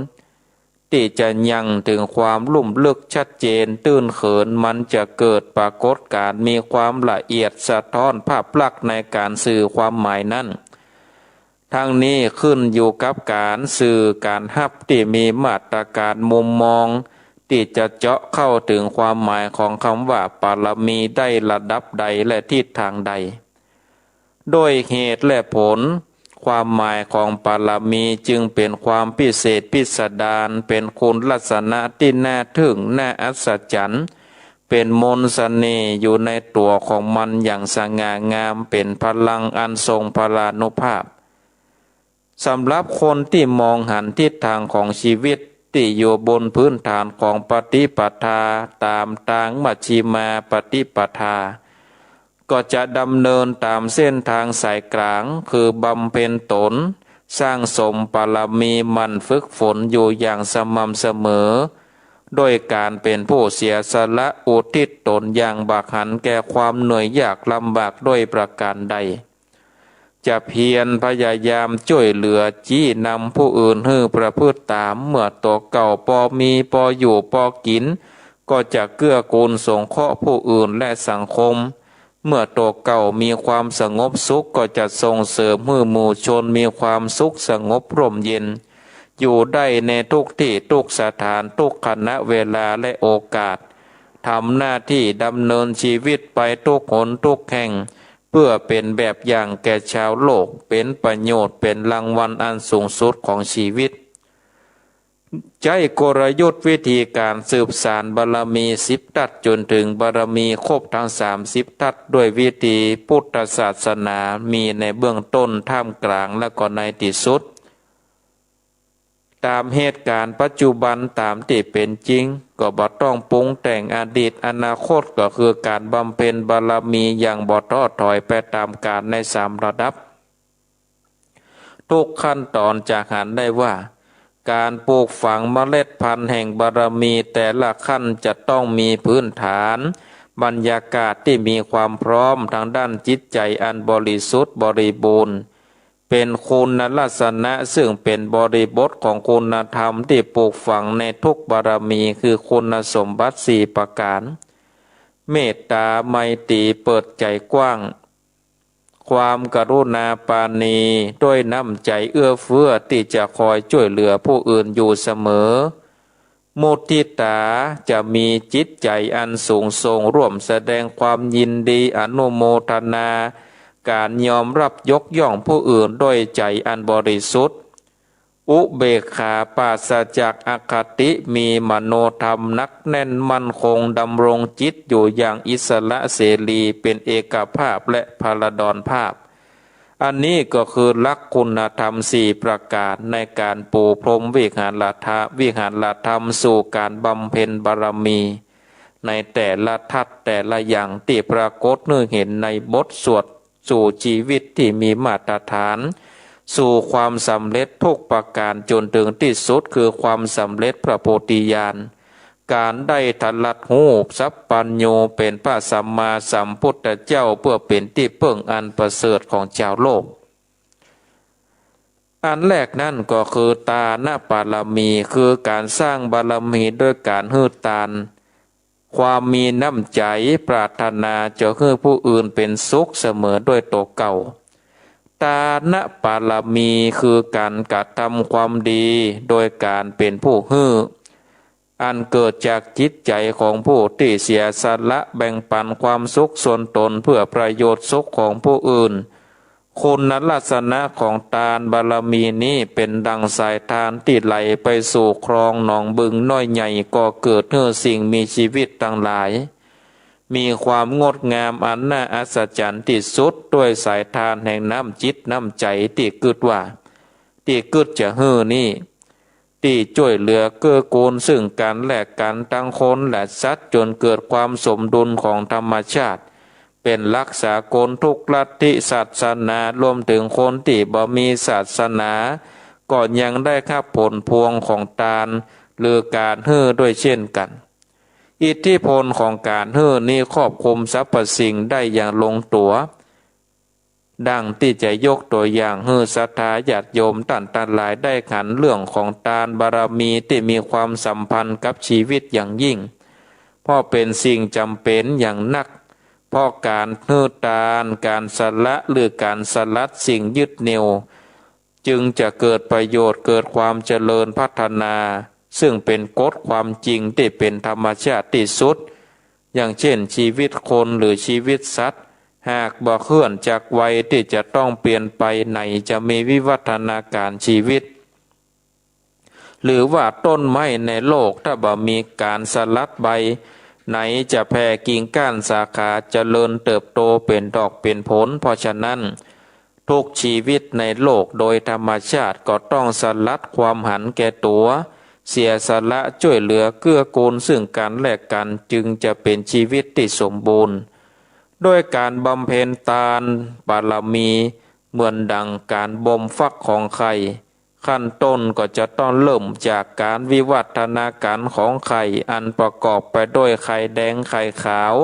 ตี้จะยังเถิงความลุ่มลึกชัดเจนตื้นเขิน มันจะเกิดปรากฏก๋ารณ์มีความละเอียดสะท้อนภาพลักษณ์ในก๋านสื่อความหมายนั้น ทั้งนี้ขึ้นอยู่กับก๋านสื่อก๋านฮับตี้มีมาตรการมุมมอง ตี้จะเจาะเข้าเถิงความหมายของกำว่าบารมีได้ระดับใดและทิศตางใด ด้วยเหตุและผล ความหมายของบารมีจึงเป๋นความพิเศษพิสดาร เป๋นคุณลักษณะตี้น่าทึ่งน่าอัศจรรย์ เป๋นมนต์เสน่ห์อยู่ในตั๋วของมันอย่างสง่างาม เป๋นพลังอันทรงพลานุภาพ สำหรับคนตี้มองหันทิศตางของชีวิตตี้อยู่บนพื้นฐานของปฏิปทาต๋ามตางมัชฌิมาปฏิปทา ก็จะดำเนินต๋ามเส้นตางสายก๋าง คือบำเพ็ญต๋น สร้างสมบารมีหมั่นฝึกฝนอยู่อย่างสม่ำเสมอ ด้วยก๋านเป๋นผู้เสียสละอุทิศต๋นอย่างบ่หันแก่ความเหนื่อยยากลำบากด้วยประก๋ารใด จะเพียรพยายามจ้วยเหลือจี้นำผู้อื่นหื้อประพฤติต๋าม เมื่อตั๋วเก่าปอมีปออยู่ปอกิ๋น ก็จะเกื้อกูลสงเคราะห์ผู้อื่นและสังคม เมื่อตั๋วเก่ามีความสงบสุข ก็จะส่งเสริมหื้อหมู่ชนมีความสุขสงบร่มเย็น อยู่ได้ในทุกตี้ทุกสถาน ทุกขณะเวลาและโอกาส ทำหน้าตี้ดำเนินชีวิตไปทุกหนทุกแห่ง เปื้อเป๋นแบบอย่างแก่ชาวโลก เป๋นประโยชน์ เป๋นรางวัลอันสูงสุดของชีวิต ใจ๊กลยุทธ์วิธีก๋านสืบสานบารมีสิบทัศจนเถิงบารมีครบตึงสามสิบทัศ ด้วยวิธีพุทธศาสนา มีในเบื้องต้น ท่ามก๋าง และก็ในตี้สุด ต๋ามเหตุก๋ารณ์ปัจจุบันต๋ามตี้เป๋นจริง ก็บ่ต้องปรุงแต่งอดีตอนาคต ก็คือก๋านบำเพ็ญบารมีอย่างบ่ท้อถอยไปต๋ามก๋าลในสามระดับ ทุกขั้นต๋อนจะหันได้ว่า ก๋านปลูกฝังเมล็ดพันธุ์แห่งบารมีแต่ละขั้นจะต้องมีพื้นฐาน บรรยากาศตี้มีความพร้อมตางด้านจิตใจ๋อันบริสุทธิ์บริบูรณ์ เป๋นคุณลักษณะซึ่งเป๋นบริบทของคุณธรรมตี้ปลูกฝังในทุกบารมี คือคุณสมบัติสี่ประก๋าร เมตต๋า ไมตรี เปิดใจ๋กว้าง ความกรุณาปราณี ด้วยน้ำใจ๋เอื้อเฟื้อตี้จะคอยจ้วยเหลือผู้อื่นอยู่เสมอ มุทิตา จะมีจิตใจ๋อันสูงส่ง ร่วมแสดงความยินดีอนุโมทนา ก๋านยอมฮับยกย่องผู้อื่นด้วยใจ๋อันบริสุทธิ์ อุเบกขา ปราศจากอคติ มีมโนธรรมหนักแน่นมั่นคง ดำรงจิตอยู่อย่างอิสระเสรี เป๋นเอกภาพและพลดรภาพ อันนี้ก็คือหลักคุณธรรมสี่ประก๋ารในก๋านปูพรมวิหารธรรม วิหารธรรมสู่ก๋านบำเพ็ญบารมี ในแต่ละทัศแต่ละอย่างตี้ปรากฏหื้อเห็นในบทสวดสู่ชีวิตตี้มีมาตรฐาน สู่ความสำเร็จทุกประก๋านจ๋นเถิงตี้สุดคือความสำเร็จพระโพธิญาณ ก๋านได้ตรัสฮู้สัพพัญญูเป๋นพระสัมมาสัมพุทธเจ้า เปื้อเป๋นตี้เปิ้งอันประเสริฐของจาวโลก อันแรกนั้นก็คือตานบารมี คือก๋านสร้างบารมีโดยก๋านหื้อตาน ความมีน้ำใจ๋ปรารถนาจะหื้อผู้อื่นเป๋นสุขเสมอด้วยตั๋วเก่า ตานบารมี คือก๋านกระทำความดีโดยก๋านเป๋นผู้หื้อ อันเกิดจากจิตใจ๋ของผู้ตี้เสียสละแบ่งปันความสุขส่วนตนเพื่อประโยชน์สุขของผู้อื่น คุณลักษณะของตานบารมีนี้เป๋นดั่งสายธารตี้ไหลไปสู่คลองหนองบึงน้อยใหญ่ ก่อเกิดหื้อสิ่งมีจีวิตตังหลาย มีความงดงามอันน่าอัศจรรย์ตี้สุด ด้วยสายธารแห่งน้ำจิตน้ำใจ๋ตี้กึ๊ดว่า ตี้กึ๊ดจะหื้อนี้ ตี้จ้วยเหลือเกื้อกูลซึ่งกั๋นและกั๋นตังคนและสัตว์ จ๋นเกิดความสมดุลของธรรมชาติ เป๋นหลักสากลทุกลัทธิศาสนา รวมเถิงคนตี้บ่มีศาสนา ก็ยังได้ฮับผลพวงของตาน หรือก๋านหื้อด้วยเช่นกั๋น อิทธิพลของก๋านหื้อนี้ครอบคลุมสรรพสิ่งได้อย่างลงตั๋ว ดั่งตี้จะยกตั๋วอย่างหื้อศรัทธาญาติโยมต้านตังหลายได้หันเรื่องของตานบารมีตี้มีความสัมพันธ์กับจีวิตอย่างยิ่ง เพราะเป๋นสิ่งจ๋ำเป๋นอย่างนัก เพราะก๋านหื้อตาน ก๋านสละ หรือก๋านสลัดสิ่งยึดเหนี่ยว จึงจะเกิดประโยชน์ เกิดความเจริญพัฒนา ซึ่งเป๋นกฎความจริงตี้เป๋นธรรมชาติตี้สุด อย่างเช่น จีวิตคนหรือจีวิตสัตว์ หากบ่เคลื่อนจากวัยตี้จะต้องเปลี่ยนไป ไหนจะมีวิวัฒนาก๋ารจีวิต หรือว่าต้นไม้ในโลก ถ้าบ่มีก๋านสลัดใบ ไหนจะแผ่กิ่งก้านสาขาเจริญเติบโตเป๋นดอกเป๋นผล เพราะฉะนั้น ทุกจีวิตในโลกโดยธรรมชาติก็ต้องสลัดความหันแก่ตั๋ว เสียสละจ้วยเหลือเกื้อกูลซึ่งกั๋นและกั๋น จึงจะเป๋นจีวิตตี้สมบูรณ์ ด้วยก๋านบำเพ็ญตานบารมี เหมือนดั่งก๋านบ่มฟักของไข่ ขั้นต้นก็จะต้องเริ่มจากก๋านวิวัฒนาก๋ารของไข่ อันประกอบไปด้วยไข่แดงไข่ขาว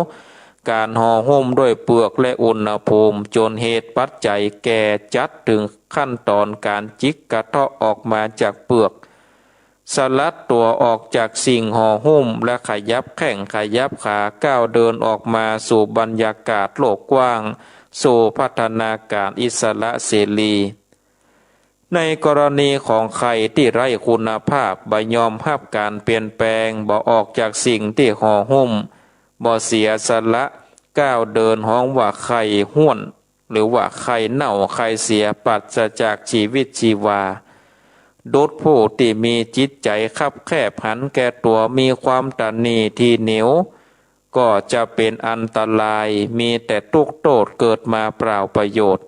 ก๋านห่อหุ้มด้วยเปลือกและอุณหภูมิ จ๋นเหตุปัจจัยแก่จัดเถิงขั้นต๋อนก๋านจิกกระเทาะออกมาจากเปลือก สลัดตั๋วออกจากสิ่งห่อหุ้ม และขยับแข้งขยับขา ก้าวเดินออกมาสู่บรรยากาศโลกกว้าง สู่พัฒนาก๋ารอิสระเสรี ในกรณีของไข่ตี้ไร้คุณภาพ บ่ยอมฮับก๋านเปลี่ยนแปลง บ่ออกจากสิ่งตี้ห่อหุ้ม บ่เสียสละก้าวเดิน ฮ้องว่าไข่ห้วน หรือว่าไข่เน่าไข่เสีย ปราศจากจีวิตชีวา ดุจผู้ตี้มีจิตใจ๋คับแคบหันแก่ตั๋ว มีความตระหนี่ถี่เหนียว ก็จะเป๋นอันตราย มีแต่ตุ๊กข์โต้ษ เกิดมาเปล่าประโยชน์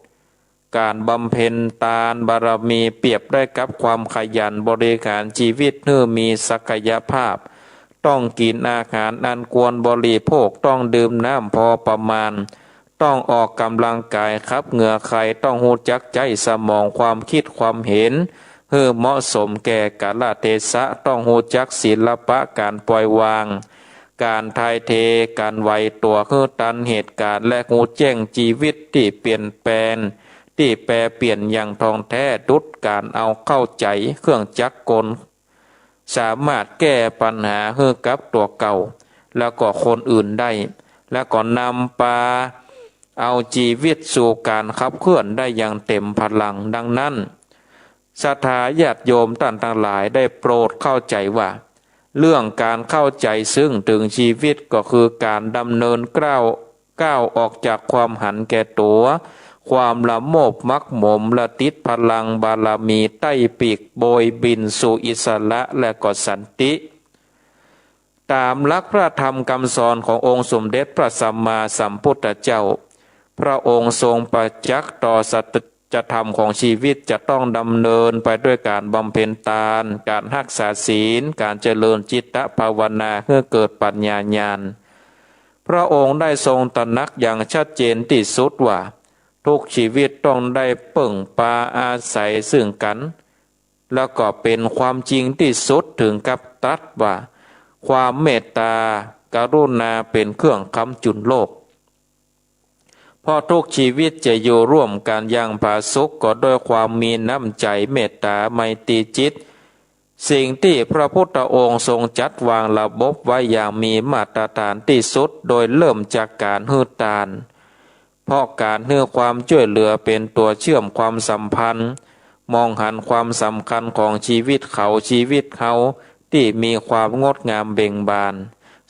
ก๋านบำเพ็ญตานบารมีเปรียบได้กับความขยันบริหารจีวิตหื้อมีศักยภาพ ต้องกิ๋นอาหารอันควรบริโภค ต้องดื่มน้ำพอประมาณ ต้องออกก๋ำลังก๋ายขับเหงื่อไข ต้องฮู้จักใจ๊สมองความคิดความเห็นหื้อเหมาะสมแก่กาลเทศะ ต้องฮู้จักศิลปะก๋านปล่อยวาง ก๋านถ่ายเท ก๋านไหวตั๋วหื้อตันเหตุก๋ารณ์ และฮู้แจ้งจีวิตตี้เปลี่ยนแปลง ตี้แปรเปลี่ยนอย่างท่องแท้ ดุจก๋านเอาเข้าใจ๋เครื่องจักรกล สามารถแก้ปัญหาหื้อกับตั๋วเก่า แล้วก็คนอื่นได้ แล้วก็นำปาเอาจีวิตสู่ก๋านขับเคลื่อนได้อย่างเต็มพลัง ดังนั้น ศรัทธาญาติโยมต้านตังหลายได้โปรดเข้าใจ๋ว่า เรื่องก๋านเข้าใจ๋ซึ่งเถิงจีวิตก็คือก๋านดำเนินก้าว ก้าวออกจากความหันแก่ตั๋ว ความละโมบมักหมม และติดพลังบารมีใต้ปีกโบยบินสู่อิสระและก็สันติ ต๋ามหลักพระธรรมกำสอนขององค์สมเด็จพระสัมมาสัมพุทธเจ้า พระองค์ทรงประจักษ์ต่อสัจธรรมของจีวิต จะต้องดำเนินไปด้วยก๋านบำเพ็ญตาน ก๋านฮักษาศีล ก๋านเจริญจิตตภาวนาหื้อเกิดปัญญาญาณ พระองค์ได้ทรงตระหนักอย่างชัดเจนตี้สุดว่า ทุกชีวิตต้องได้เปิ้งปาอาศัยซึ่งกั๋น แล้วก็เป๋นความจริงตี้สุด เถิงกับตรัสว่า ความเมตตากรุณาเป๋นเครื่องค้ำจุนโลก เพราะทุกชีวิตจะอยู่ร่วมกั๋นอย่างผาสุกก็ด้วยความมีน้ำใจ๋เมตตาไมตรีจิต สิ่งตี้พระพุทธองค์ทรงจัดวางระบบไว้อย่างมีมาตรฐานตี้สุด โดยเริ่มจากก๋านหื้อตาน เพราะก๋านหื้อความจ้วยเหลือเป๋นตั๋วเชื่อมความสัมพันธ์ มองหันความสำคัญของชีวิตเขาชีวิตเฮาตี้มีความงดงามเบ่งบาน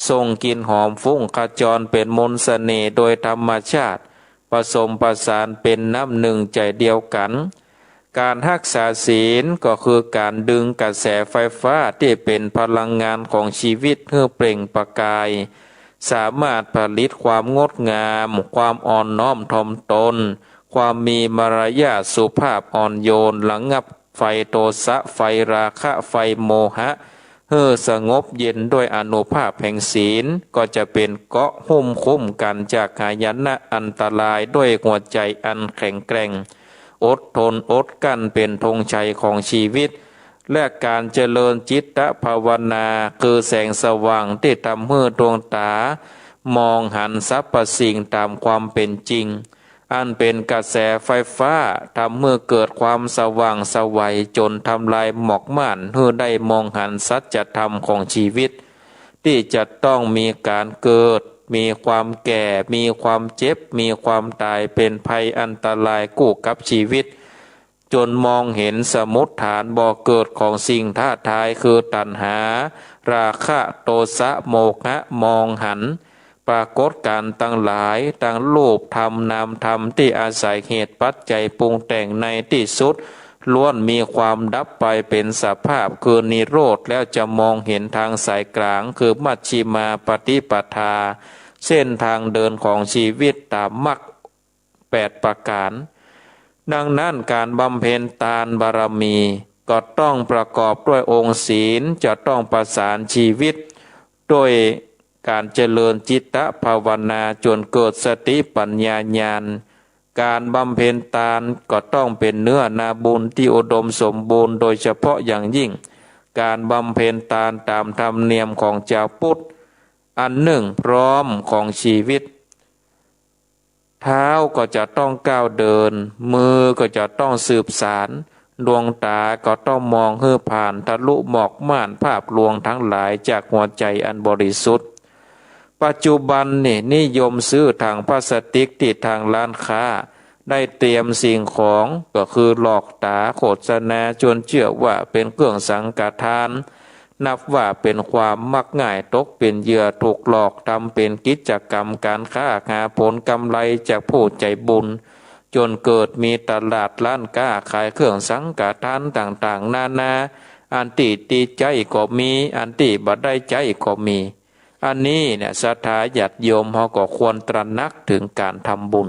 ส่งกลิ่นหอมฟุ้งขจรเป๋นมนต์เสน่ห์โดยธรรมชาติ ผสมผสานเป๋นน้ำนึ่งใจ๋เดียวกั๋น ก๋านฮักษาศีลก็คือก๋านดึงกระแสไฟฟ้าตี้เป๋นพลังงานของชีวิตหื้อเปล่งประกาย สามารถผลิตความงดงาม ความอ่อนน้อมถ่อมตน ความมีมารยาทสุภาพอ่อนโยน ระงับไฟโทสะ ไฟราคะ ไฟโมหะ หื้อสงบเย็นด้วยอานุภาพแห่งศีล ก็จะเป๋นเกราะหุ้มคุ้มกั๋นจากหายนะอันตรายด้วยหัวใจ๋อันแข็งแกร่ง อดทนอดกลั้นเป๋นธงชัยของชีวิต และก๋านเจริญจิตตภาวนา คือแสงสว่างตี้ทำหื้อดวงต๋ามองหันสรรพสิ่งต๋ามความเป๋นจริง อันเป๋นกระแสไฟฟ้า ทำหื้อเกิดความสว่างไสวจ๋นทำลายหมอกม่าน หื้อได้มองหันสัจธรรมของชีวิต ตี้จะต้องมีก๋านเกิด มีความแก่ มีความเจ็บ มีความต๋าย เป๋นภัยอันตรายกู้กับชีวิต จ๋นมองหันสมุฏฐานบ่อเกิดของสิ่งท้าทาย คือตัณหา ราคะ โทสะ โมหะ มองหันปรากฏก๋ารณ์ตังหลาย ตังรูปธรรมนามธรรมตี้อาศัยเหตุปัจจัยปรุงแต่ง ในตี้สุดล้วนมีความดับไปเป๋นสภาพ คือนิโรธ แล้วจะมองหันตางสายก๋าง คือมัชฌิมาปฏิปทา เส้นตางเดินของชีวิตต๋ามมรรค แปดประก๋าน ดังนั้นก๋านบำเพ็ญตานบารมีก็ต้องประกอบด้วยองค์ศีล จะต้องประสานชีวิตด้วยก๋านเจริญจิตตภาวนาจ๋นเกิดสติปัญญาญาณ ก๋านบำเพ็ญตานก็ต้องเป๋นเนื้อนาบุญตี้อุดมสมบูรณ์ โดยเฉพาะอย่างยิ่งก๋านบำเพ็ญตานต๋ามธรรมเนียมของจาวพุทธ อันนึ่งพร้อมของชีวิต เท้าก็จะต้องก้าวเดิน มือก็จะต้องสืบสาน ดวงต๋าก็ต้องมองหื้อผ่านทะลุหมอกม่านภาพลวงตังหลายจากหัวใจ๋อันบริสุทธิ์ ปัจจุบันนี้นิยมซื้อตางพลาสติกตี้ตางร้านค้า ได้เตรียมสิ่งของ ก็คือหลอกต๋าโฆษณาจนเจื้อว่าเป๋นเครื่องสังฆทาน นับว่าเป๋นความมักง่ายตกเป๋นเหยื่อถูกหลอกทำเป๋นกิจกรรมก๋านค้าหาผลกำไรจากผู้ใจ๋บุญ จ๋นเกิดมีตลาดร้านค้าขายเครื่องสังฆทานต่างๆ นานา อันตี้ดีใจ๊ก็มี อันตี้บ่ได้ใจ๊ก็มี อันนี้เนี่ยศรัทธาญาติโยมเฮาก็ควรตระหนักเถิงก๋านทำบุญ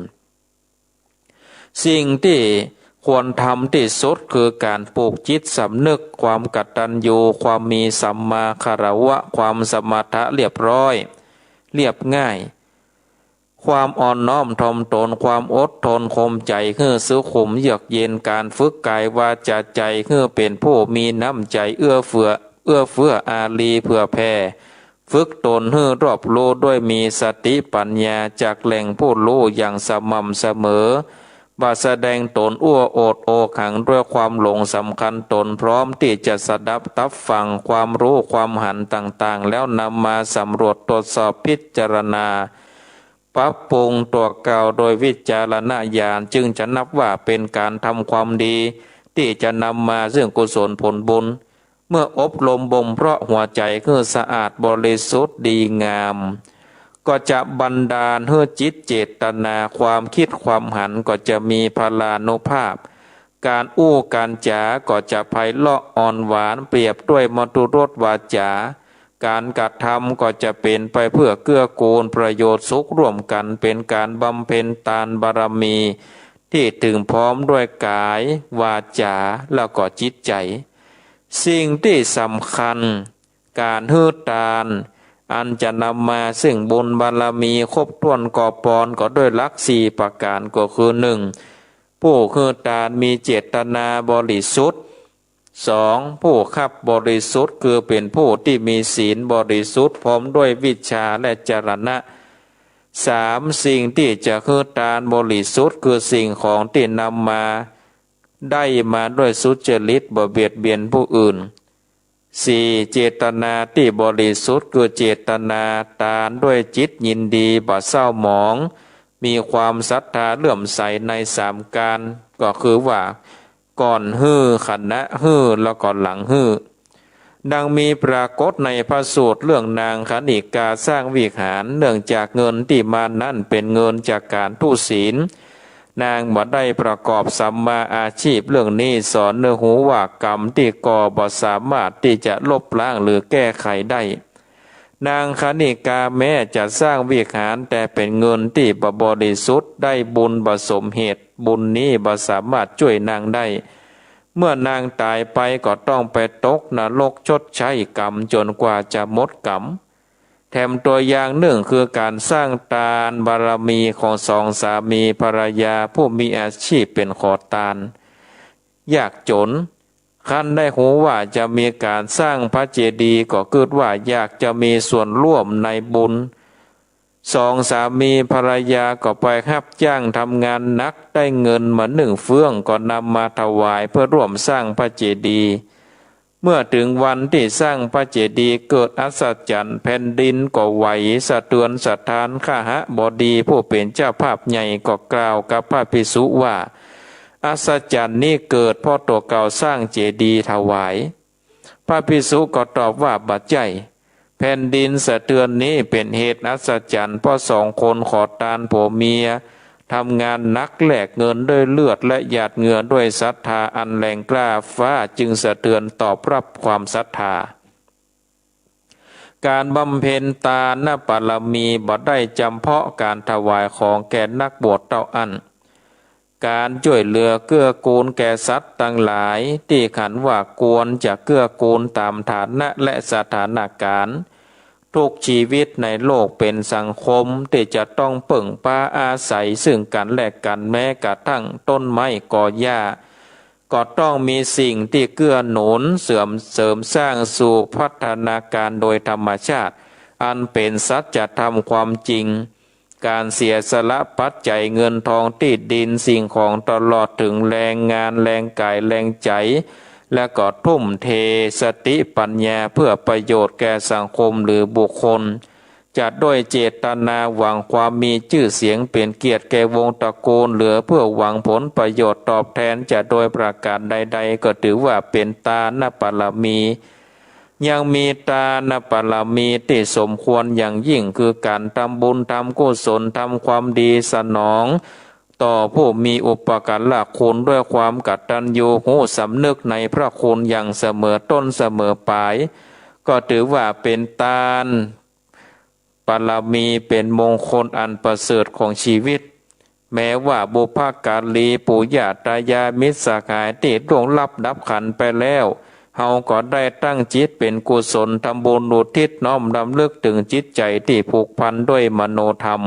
สิ่งตี้ควรทำตี้สุดคือก๋านปลูกจิตสำนึก ความกตัญญู ความมีสัมมาคารวะ ความสมถะเรียบร้อย เรียบง่าย ความอ่อนน้อมถ่อมตน ความอดทนข่มใจ๋หื้อสุขุมเยือกเย็น ก๋านฝึกก๋ายวาจาใจ๋หื้อเป๋นผู้มีน้ำใจ๋เอื้อเฟื้อ เอื้อเฟื้ออารีเผื่อแผ่ ฝึกตนหื้อรอบรู้ด้วยมีสติปัญญาจากแหล่งผู้รู้อย่างสม่ำเสมอ บ่แสดงตนอั้วโอษโอหังด้วยความหลงสำคัญตน พร้อมตี้จะสดับตับฟังความรู้ความหันต่างๆ แล้วนำมาสำรวจตรวจสอบพิจารณา ปรับปรุงตั๋วเก่าโดยวิจารณญาณ จึงจะนับว่าเป๋นก๋านทำความดีตี้จะนำมาซึ่งกุศลผลบุญ เมื่ออบรมบ่มเพาะหัวใจ๋หื้อสะอาดบริสุทธิ์ดีงาม ก็จะบันดาลหื้อจิตเจตนา ความกึ๊ดความหันก็จะมีพลานุภาพ ก๋านอู้ก๋านจ๋าก็จะไพเราะอ่อนหวาน เปรียบด้วยมัธุรสวาจา ก๋านกระทำก็จะเป๋นไปเพื่อเกื้อกูลประโยชน์สุขร่วมกั๋น เป๋นก๋านบำเพ็ญตานบารมีตี้เถิงพร้อมด้วยก๋าย วาจา แล้วก็จิตใจ๋ สิ่งตี้สำคัญ ก๋านหื้อตาน อันจะนำมาซึ่งบุญบารมีครบถ้วนก่อปอนก็ด้วยหลักสี่ประก๋าน ก็คือ นึ่ง ผู้หื้อตานมีเจตนาบริสุทธิ์ สอง ผู้ฮับบริสุทธิ์ คือเป๋นผู้ตี้มีศีลบริสุทธิ์พร้อมด้วยวิชชาและจรณะ สาม สิ่งตี้จะหื้อตานบริสุทธิ์ คือสิ่งของตี้นำมาได้มาด้วยสุจริตบ่เบียดเบียนผู้อื่น สี่ เจตนาตี้บริสุทธิ์ คือเจตนาตานด้วยจิตยินดีบ่เศร้าหมอง มีความศรัทธาเลื่อมใสในสามก๋าน ก็คือว่า ก่อนหื้อ ขณะหื้อ แล้วก็หลังหื้อ ดังมีปรากฏในพระสูตรเรื่องนางคณิกาสร้างวิหาร เนื่องจากเงินตี้มานั้นเป๋นเงินจากก๋านทุศีล นางบ่ได้ประกอบสัมมาอาชีพ เรื่องนี้สอนหื้อฮู้ว่ากรรมตี้ก่อบ่สามารถตี้จะลบล้างหรือแก้ไขได้ นางคณิกาแม้จะสร้างวิหาร แต่เป๋นเงินตี้บ่บริสุทธิ์ ได้บุญบ่สมเหตุ บุญนี้บ่สามารถจ้วยนางได้ เมื่อนางต๋ายไปก็ต้องไปตกนรกชดใช้กรรมจ๋นกว่าจะหมดกรรม แถมตัวอย่างนึ่งคือก๋านสร้างตานบารมีของสองสามีภรรยาผู้มีอาชีพเป๋นขอตาน ยากจ๋น ครั้นได้ฮู้ว่าจะมีก๋านสร้างพระเจดีย์ก็กึ๊ดว่าอยากจะมีส่วนร่วมในบุญ สองสามีภรรยาก็ไปฮับจ้างทำงานหนัก ได้เงินมานึ่งเฟื่องก็นำมาถวายเพื่อร่วมสร้างพระเจดีย์ เมื่อเถิงวันตี้สร้างพระเจดีย์เกิดอัศจรรย์ แผ่นดินก็ไหวสะเทือนสะท้าน คหบดีผู้เป๋นเจ้าภาพใหญ่ก็กล่าวกับพระภิกษุว่า อัศจรรย์นี้เกิดเพราะตั๋วเก่าสร้างเจดีย์ถวาย พระภิกษุก็ตอบว่า บ่ใจ้ แผ่นดินสะเทือนนี้เป๋นเหตุอัศจรรย์ เพราะสองคนขอตานผัวเมียทำงานหนัก แลกเงินด้วยเลือดและหยาดเหงื่อ ด้วยศรัทธาอันแรงกล้า ฟ้าจึงสะเทือนตอบรับความศรัทธา ก๋านบำเพ็ญตานบารมีบ่ได้จ๋ำเพาะก๋านถวายของแก่นักบวชเต้าอั้น ก๋านจ้วยเหลือเกื้อกูลแก่สัตว์ตังหลายตี้ขันว่าควรจะเกื้อกูลต๋ามฐานะและสถานก๋ารณ์ ทุกชีวิตในโลกเป๋นสังคมตี้จะต้องเปิ้งปาอาศัยซึ่งกั๋นและกั๋น แม้กระทั่งต้นไม้กอหญ้า ก็ต้องมีสิ่งตี้เกื้อหนุนเสริม เสริมสร้างสู่พัฒนาก๋ารโดยธรรมชาติ อันเป๋นสัจธรรมความจริง ก๋านเสียสละปัจจัยเงินทองตี้ดินสิ่งของตลอดเถิงแรงงานแรงก๋ายแรงใจ๋ และก็ทุ่มเทสติปัญญาเพื่อประโยชน์แก่สังคมหรือบุคคล จะด้วยเจตนาหวังความมีจื้อเสียงเป๋นเกียรติแก่วงศ์ตระกูล หรือเพื่อหวังผลประโยชน์ตอบแทนจะโดยประก๋านใดๆ ก็ถือว่าเป๋นตานบารมี ยังมีตานบารมีตี้สมควรอย่างยิ่ง คือก๋านทำบุญทำกุศลทำความดีสนองต่อผู้มีอุปการะคุณด้วยความกตัญญูรู้สำนึกในพระคุณอย่างเสมอต้นเสมอปลาย ก็ถือว่าเป๋นตาน บารมีเป๋นมงคลอันประเสริฐของชีวิต แม้ว่าบุพการีปู่ย่าตายายมิตรสหายตี้ล่วงลับดับขันธ์ไปแล้ว เฮาก็ได้ตั้งจิตเป๋นกุศลทำบุญอุทิศน้อมรำลึกเถิงจิตใจ๋ตี้ผูกพันด้วยมโนธรรม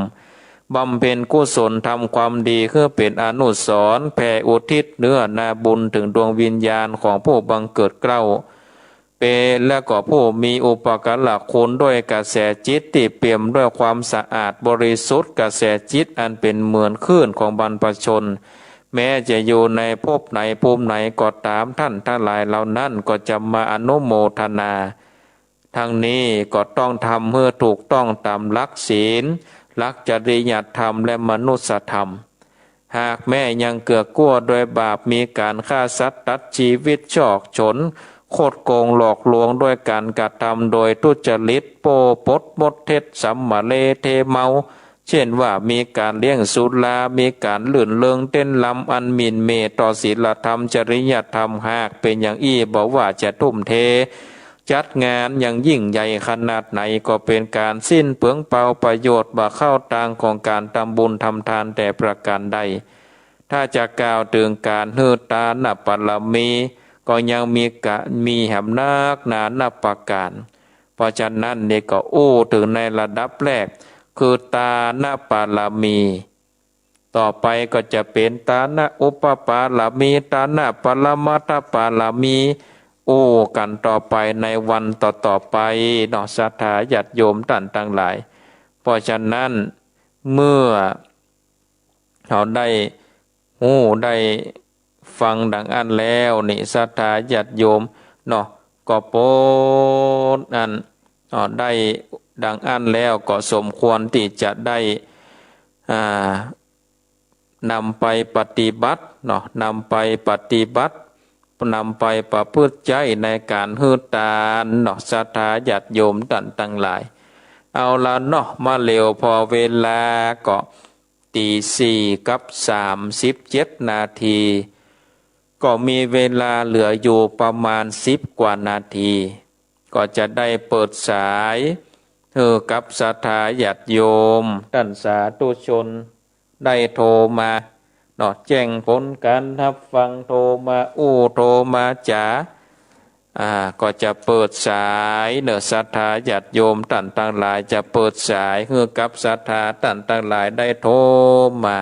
บำเพ็ญกุศลทำความดีหื้อเป๋นอนุสรณ์แผ่อุทิศเนื้อนาบุญเถิงดวงวิญญาณของผู้บังเกิดเกล้า เป๋น และก็ผู้มีอุปการะคุณด้วยกระแสจิตตี้เปี่ยมด้วยความสะอาดบริสุทธิ์ กระแสจิตอันเป๋นเหมือนคลื่นของบรรพชน แม้จะอยู่ในภพไหนภูมิไหนก็ต๋าม ท่านทั้งหลายเหล่านั้นก็จะมาอนุโมทนา ทั้งนี้ก็ต้องทำหื้อถูกต้องต๋ามหลักศีล หลักจริยธรรมและมนุสธรรม หากแม้ยังเกื้อกั้วโดยบาป มีก๋านฆ่าสัตว์ตัดจีวิต ฉ้อฉล คดโกงหลอกลวงด้วยก๋านกระทำโดยทุจริต โป้ปดมดเท็จ สัมมะเลเทเมา เช่นว่ามีก๋านเลี้ยงสุรา มีก๋านลื่นเริงเต้นรำอันหมิ่นเหม่ต่อศีลธรรมจริยธรรม หากเป๋นอย่างอี้ บ่ว่าจะทุ่มเทจัดงานอย่างยิ่งใหญ่ขนาดไหน ก็เป๋นก๋านสิ้นเปลืองเปล่าประโยชน์ บ่เข้าตางของก๋านทำบุญทำทานแต่ประก๋านใด ถ้าจะกล่าวเถิงก๋านหื้อตานบารมี ก็ยังมีกะ มีแหมนักนานับประก๋าน เพราะฉะนั้นนี่ก็อู้เถิงในระดับแรก คือตานะปารมี ต่อไปก็จะเป๋นตานะอุปปารมี ตานะปรมัตถปารมี อู้กั๋นต่อไปในวันต่อๆ ไปเนาะ ศรัทธาญาติโยมต้านตังหลาย เพราะฉะนั้นเมื่อ เฮาได้ฮู้ได้ฟังดังอั้นแล้วนี่ ศรัทธาญาติโยมเนาะ ก็โปรดอั้น เนาะ ได้ดังอั้นแล้วก็สมควรตี้จะได้ อ่า นำไปปฏิบัติเนาะ นำไปปฏิบัติ นำไปประพฤติใจ๊ในก๋านหื้อตานเนาะ ศรัทธาญาติโยมต้านตังหลาย เอาละเนาะ มาเหลียวผ่อเวลาก็ ตีสี่กับสามสิบเจ็ดนาที ก็มีเวลาเหลืออยู่ประมาณสิบกว่านาที ก็จะได้เปิดสายหื้อกับศรัทธาญาติโยมต้านสาธุชนได้โทรมาเนาะ แจ้งผลก๋านฮับฟัง โทรมาอู้ โทรมาจ๋า อ่า ก็จะเปิดสายเนาะ ศรัทธาญาติโยมต้านตังหลาย จะเปิดสายหื้อกับศรัทธาต้านตังหลายได้โทรมา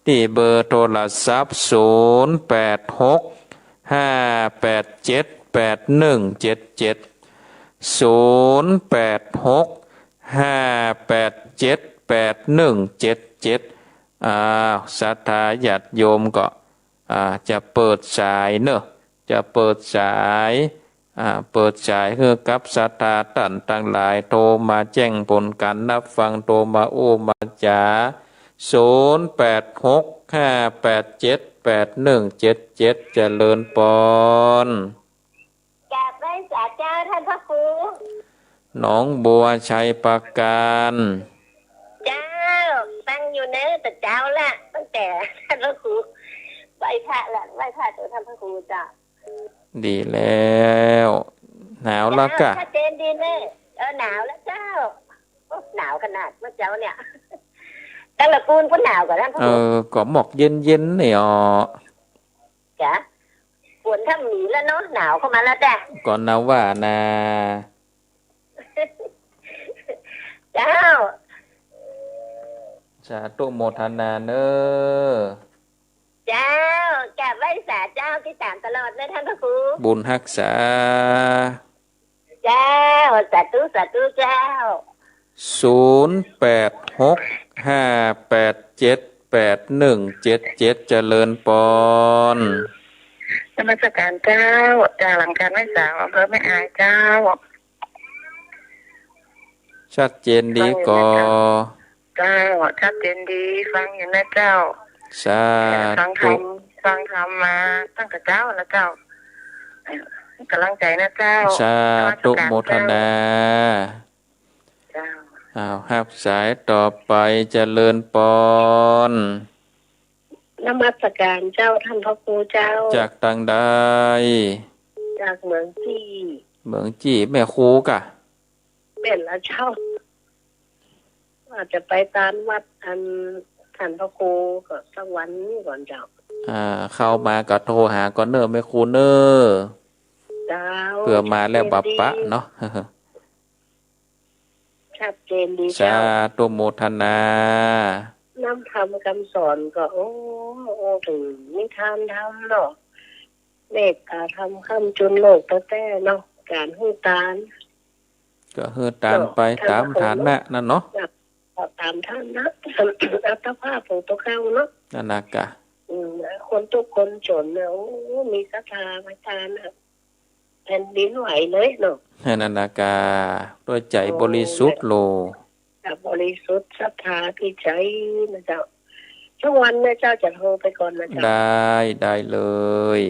ตี้เบอร์โทรศัพท์ ศูนย์แปดหก ห้าแปดเจ็ด แปดหนึ่งเจ็ดเจ็ด ศูนย์แปดหก ห้าแปดเจ็ด แปดหนึ่งเจ็ดเจ็ด อ้าว ศรัทธาญาติโยมก็ อ่า จะเปิดสายเนาะ จะเปิดสาย อ่า เปิดสายหื้อกับศรัทธาต้านตังหลาย โทรมาแจ้งผลก๋านฮับฟัง โทรมาอู้มาจ๋า ศูนย์แปดหก ห้าแปดเจ็ด แปดหนึ่งเจ็ดเจ็ด เจริญปอน กราบไหว้สาเจ้าต้านพระครู หนองบัวชัยปราการ เจ้า ฟังอยู่เน่อ แต่เจ๊าละ ตั้งแต่ต้านพระครู ไหว้พระละ ไหว้พระโตต้านพระครูเจ้า ดีแล้ว หนาวละก่ะ เจ้า ชัดเจนดีเน่อ เออ หนาวละเจ้า โอ้ หนาวขนาดเมื่อเจ๊าเนี่ย ตังละกูลก็หนาวก่อต้านพระครู เออ ก็หมอกเย็นๆ เนี่ยอ๋อ จ๊ะ ฝนถ้ามีแล้วเนาะ หนาวเข้ามาแล้วจ้ะ ก็นาว่านา เจ้า สาธุโมทนาเน่อ เจ้า กราบไหว้สาเจ้า ติดต๋ามตลอดเลยต้านพระครู บุญฮักษา เจ้า สาธุ สาธุเจ้า ศูนย์แปดหก ห้าแปดเจ็ด แปดหนึ่งเจ็ดเจ็ด เจริญปอน นมัสการเจ้า จากหลังการไหว้สา อำเภอแม่อายเจ้า ชัดเจนดีก่อ ฟังอยู่นะเจ้า เจ้า ชัดเจนดี ฟังอยู่นะเจ้า สาธุ ฟังธรรม ฟังธรรมมาตั้งแต่เจ๊าแล้วเจ้า ก๋ำลังใจ๋นะเจ้า สาธุ นมัสการ โมทนา เจ้า อ้าว ฮับสายต่อไป เจริญปอน นมัสการเจ้าต้านพระครูเจ้า จากตางใด จากเหมืองจี้ เหมืองจี้ แม่ครูก่ะ แม่นละเจ้า อาจจะไปตานวัดอันต้านพระครูก็สักวันก่อนเจ้า อ่า เข้ามาก็โทรหาก่อนเน่อแม่ครูเน่อ เจ้า เปื้อมาแล้วบ่ปะเนาะ ชัดเจนดี ชัดเจนดีเจ้า สาธุโมทนา นำธรรมกำสอนก็ โอ้ โอ้ เถิงนิทานธรรมเนาะ เมตต๋าธรรมค้ำจุนโลกแต๊ๆ เนาะ ก๋านหื้อตาน ก็หื้อตานไปต๋ามฐานะนั่นเนาะ ก็ต๋ามฐานะ อัตภาพของตั๋วเก่าเนาะ นั่นนะกะ อืม คนตุ๊กข์คนจ๋นเนี่ย โอ้ มีศรัทธามาตานน่ะ แผ่นดินไหวเลยเนาะ นั่นนะกะ ด้วยใจ๋บริสุทธิ์โล ก็บริสุทธิ์ศรัทธาตี้ใจ๋นะเจ้า สักวันนะเจ้าจะโทรไปก่อนนะเจ้า ได้ ได้เลย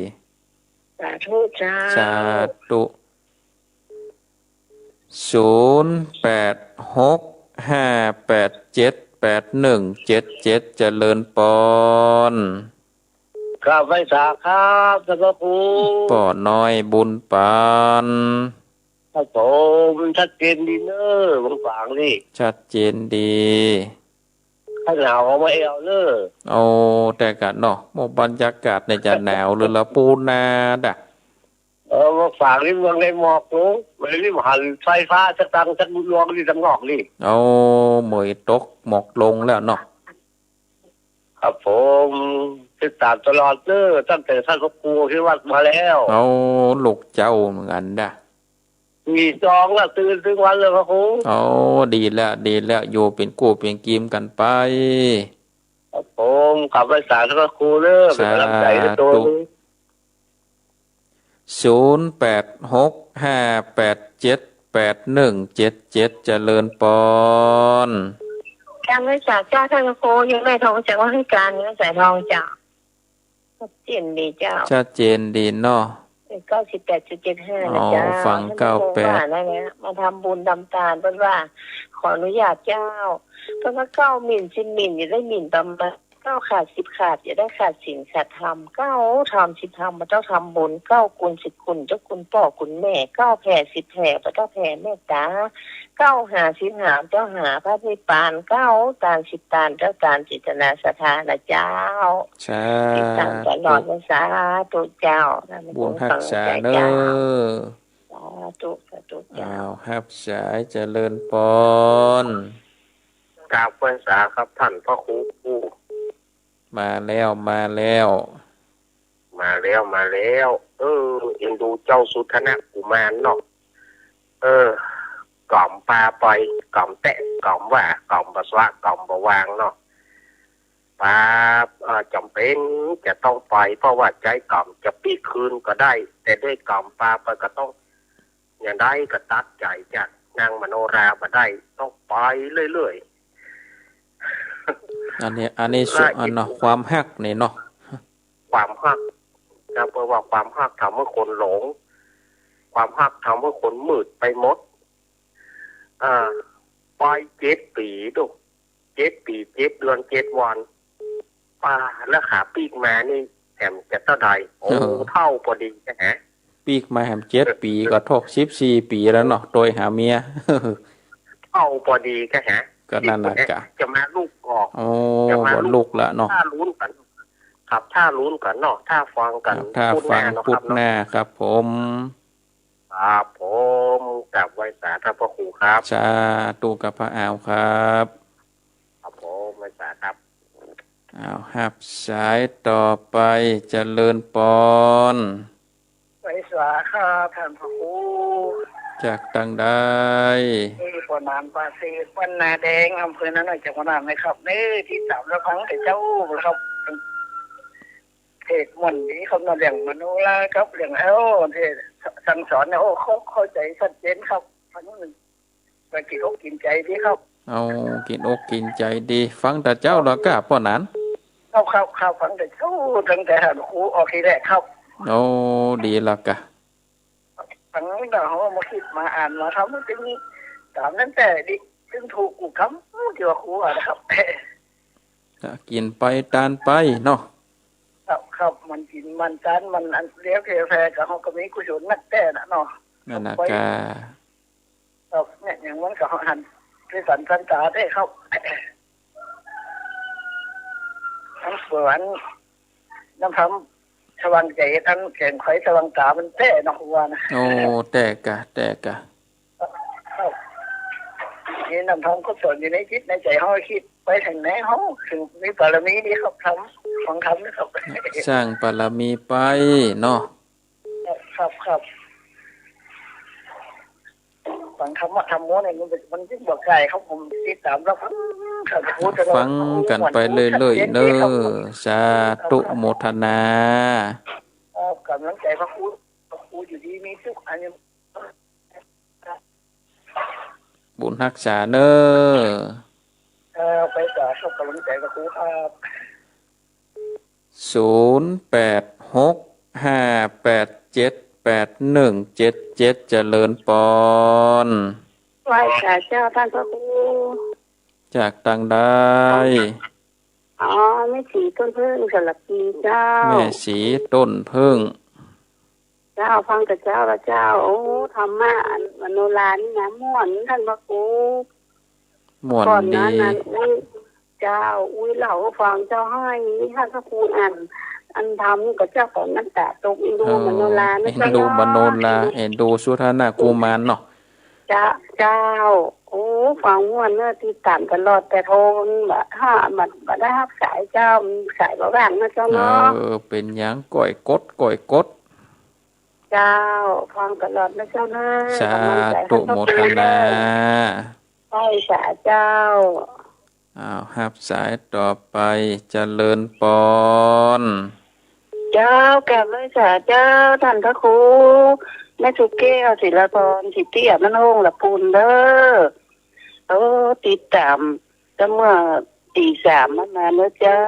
สาธุเจ้า สาธุ ศูนย์แปดหก ห้าแปดเจ็ด แปดหนึ่งเจ็ดเจ็ด เจริญปอน ครับ ไหว้สาครับ ต้านพระครู ป้อน้อยบุญปาน ครับผม ชัดเจนดีเน่อ หวังๆ นี่ ชัดเจนดี ถ้าหนาวก็บ่แอ่วเน่อ โอ้ แต่กะเนาะ โอ้ บรรยากาศเนี่ยจะหนาวเลยละปูนาดะ เออ เมื่อฝางนี้เมืองได้หมอกลง วันนี้หันไฟฟ้าสักตังสักดวงนี่ตังนอกนี่ โอ้ เหมยตกหมอกลงแล้วเนาะ ครับผม ติดต๋ามตลอดเน้อ ตั้งแต่ต้านพระครูที่วัดมาแล้ว โอ้ ลูกเจ้าเหมือนกั๋นนะ ตีสองแล้ว ตื่นตึงวันเลยพระครู โอ้ ดีแล้ว ดีแล้ว อยู่เป๋นกู้เป๋นกีมกั๋นไป ครับผม กราบไหว้สาธุพระครูเน้อ เป๋นก๋ำลังใจ๋หื้อโต สาธุ ศูนย์แปดหกห้าแปดเจ็ดแปดหนึ่งเจ็ดเจ็ด เจริญปอน กราบไหว้สาเจ้าต้านพระครู โยมแม่ทองจากวัดห้วยกาญ โยมแม่สายทองเจ้า ชัดเจนดีเจ้า ชัดเจนดีเนาะ เก้าสิบแปดจุดเจ็ดห้า นะเจ้า อ๋อ ฟัง ต้านพระครู เก้าแปด ว่านั่นแหละ มาทำบุญทำตาน เปิ้นว่า ขออนุญาตเจ้า เปิ้นว่า เก้าหมิ่นสิบหมิ่น อย่าได้หมิ่นประมาท เก้าขาดสิบขาด อย่าได้ขาดศีลขาดธรรม เก้าทำสิบทำ บ่เจ้าทำบุญ เก้ากุณสิบกุณ เจ้ากุณป้อกุณแม่ เก้าแผ่สิบแผ่ บ่เจ้าแผ่เมตต๋า เก้าหาสิบหา เจ้าหาพระนิพพาน เก้าตานสิบตาน เจ้าตานเจตนาศรัทธานะเจ้า สาธุ ติดต๋ามตลอดนะ สาธุเจ้า บุญฮักษาเน้อ สาธุ สาธุเจ้า อ้าว ฮับสาย เจริญปอน กราบไหว้สาครับต้านพระครู มาแล้ว มาแล้ว มาแล้ว มาแล้ว เออ เอ็นดูเจ้าสุทัณณกุมารเนาะ เออ ก๋อมปาไป ก๋อมแตะ ก๋อมว่า ก๋อมบ่สะ ก๋อมบ่วางเนาะ ปา เอ่อ จ๋ำเป๋นจะต้องไป เพราะว่าใจ๊ก๋อมจะปี้คืนก็ได้ แต่ด้วยก๋อมปาไปก็ต้อง อย่างใดก็ตัดใจ๋จะนั่งมโนราบ่ได้ ต้องไปเรื่อยๆ อันนี้ อันนี้สุ และ อันเนาะ ความฮักนี่เนาะ ความฮัก เจ้า เปิ้นว่าความฮักทำหื้อคนหลง ความฮักทำหื้อคนมืดไปหมด อ่า ไปเจ็ดปี๋ดู เจ็ดปี๋ เจ็ดเดือน เจ็ดวัน ป้า แล้วขาปิ๊กมานี่แหมจะเต้าใด โอ้ เออ เฒ่าปอดีนะฮะ ปิ๊กมาแหมเจ็ดปี๋ ก็ถกสิบสี่ปี๋แล้วเนาะ โตยหาเมีย เฒ่าปอดีนะฮะ ก็นั่นน่ะกะ จะมาลุกออก โอ้ จะมาลุก บ่ลุกละเนาะ ถ้าลุ้นกั๋น ครับ ถ้าลุ้นกั๋นเนาะ ถ้าฟังกั๋น ครับ ถ้าฟัง พุธหน้าเนาะ พุธหน้าครับผม ครับผม กราบไหว้สาต้านพระครูครับ สาธุกับพระอาวครับ ครับผม ไหว้สาครับ อ้าว ฮับสายต่อไป เจริญปอน ไหว้สาครับต้านพระครู จากตังใด นี่ป้อหนานปาเสก บ้านนาแดง อำเภอนาน้อย จังหวัดน่านนะครับ นี่ติดต๋ามรับฟังแต่เจ๊าครับ เทศน์ม่วนดีครับเนาะ เรื่องมโนราครับ เรื่อง เอ้า เทศน์สั่งสอนเนี่ย โอ้ เข้า เข้าใจ๋ชัดเจนครับ ฟัง ก็กินอกกินใจ๋ดีครับ เอา กินอกกินใจ๋ดี ฟังแต่เจ๊าแล้วก้าป้อหนาน ครับ ครับ ครับ ฟังแต่เจ๊า ตั้งแต่ต้านครูออกทีแรกครับ โอ้ ดีแล้วก้า ฟังแล้วเฮามาคิดมาอ่านมาทำ มันจะมีต๋ามนั้นแต๊ดิ ซึ่งถูกกูกำที่ว่าครูว่านะครับ ก็กินไปตานไปเนาะ ครับ ครับ มันกิ๋นมันตานมันอันแล้วแต่แผ่ ก็เฮาก็มีกุศลนักแต๊น่ะเนาะ นั่นน่ะ ไป ก้า ครับ เนี่ย อย่างมันก็หันไปสันสันตาได้ครับ ทั้งสวน น้ำทำสว่างใจ๋ ทั้งแสงไฟสว่างต๋ามันแต๊เนาะ ว่านะ โอ้ แต๊ก้า แต๊ก้า ครับ นี่น้ำทำกุศลอยู่ในจิตในใจ๋เฮา คิดไปทางไหนเฮา ถึงมีบารมีนี่ครับ ทำ ฟังธรรมนะครับ สร้างบารมีไปเนาะ ครับ ครับ ฟังธรรมะธรรมโมเนี่ย มันเป็น มันยิ่งบอกไกลครับ ผมติดต๋ามแล้วฟัง ครับ ฟังกั๋นไปเรื่อยๆ เน้อ สาธุโมทนา ครับ กำลังใจ๋พระครู พระครูอยู่ดีมีสุข อันนี้ บุญฮักษาเน้อ เอ่อ ไปสาธุกำลังใจ๋พระครูครับ ศูนย์แปดหกห้าแปดเจ็ดแปดหนึ่งเจ็ดเจ็ด เจริญปอน ไหว้สาเจ้าต้านพระครู จากตังใด อ๋อ แม่ศรีต้นเพิ่ง สระบุรีเจ้า แม่ศรีต้นเพิ่ง เจ้า ฟังแต่เจ๊าละเจ้า โอ้ ธรรมะอันมโนรานี่นะ ม่วนต้านพระครู ม่วนดี ก่อนหน้านั้น อุ๊ย เจ้า อุ๊ย เล่าหื้อฟังเจ้า ห้อยนี่ต้านพระครูอั้น อันธรรมก็เจ้าของน้ำต๋าตก เอ็นดู เออ มโนรานะ เอ็นดู เจ้าเนาะ มโนรา เอ็นดูสุทัศนกุมารเนาะ เจ้า เจ้า โอ้ ฟังม่วนเนอะ ติดต๋ามตลอด แต่โทรมันบ่ ฮะ มันบ่ได้ฮับสายเจ้า มันสายบ่ว่างนะเจ้าเนาะ เออ เป๋นหยัง ก้อยกด ก้อยกด เจ้า ฟังตลอดนะเจ้าเนอะ สาธุ ก๋ำลังใจ๋ โมทนา ไหว้สาเจ้า อ้าว ฮับสายต่อไป เจริญปอน เจ้า กราบไหว้สาเจ้า ต้านพระครู แม่สุแก้ว ศิลาภรณ์ สิทธิอมรวงศ์ ละปูนเด้อ โอ้ ติดต๋าม ตั้งเมื่อตีสามมาเนอะเจ้า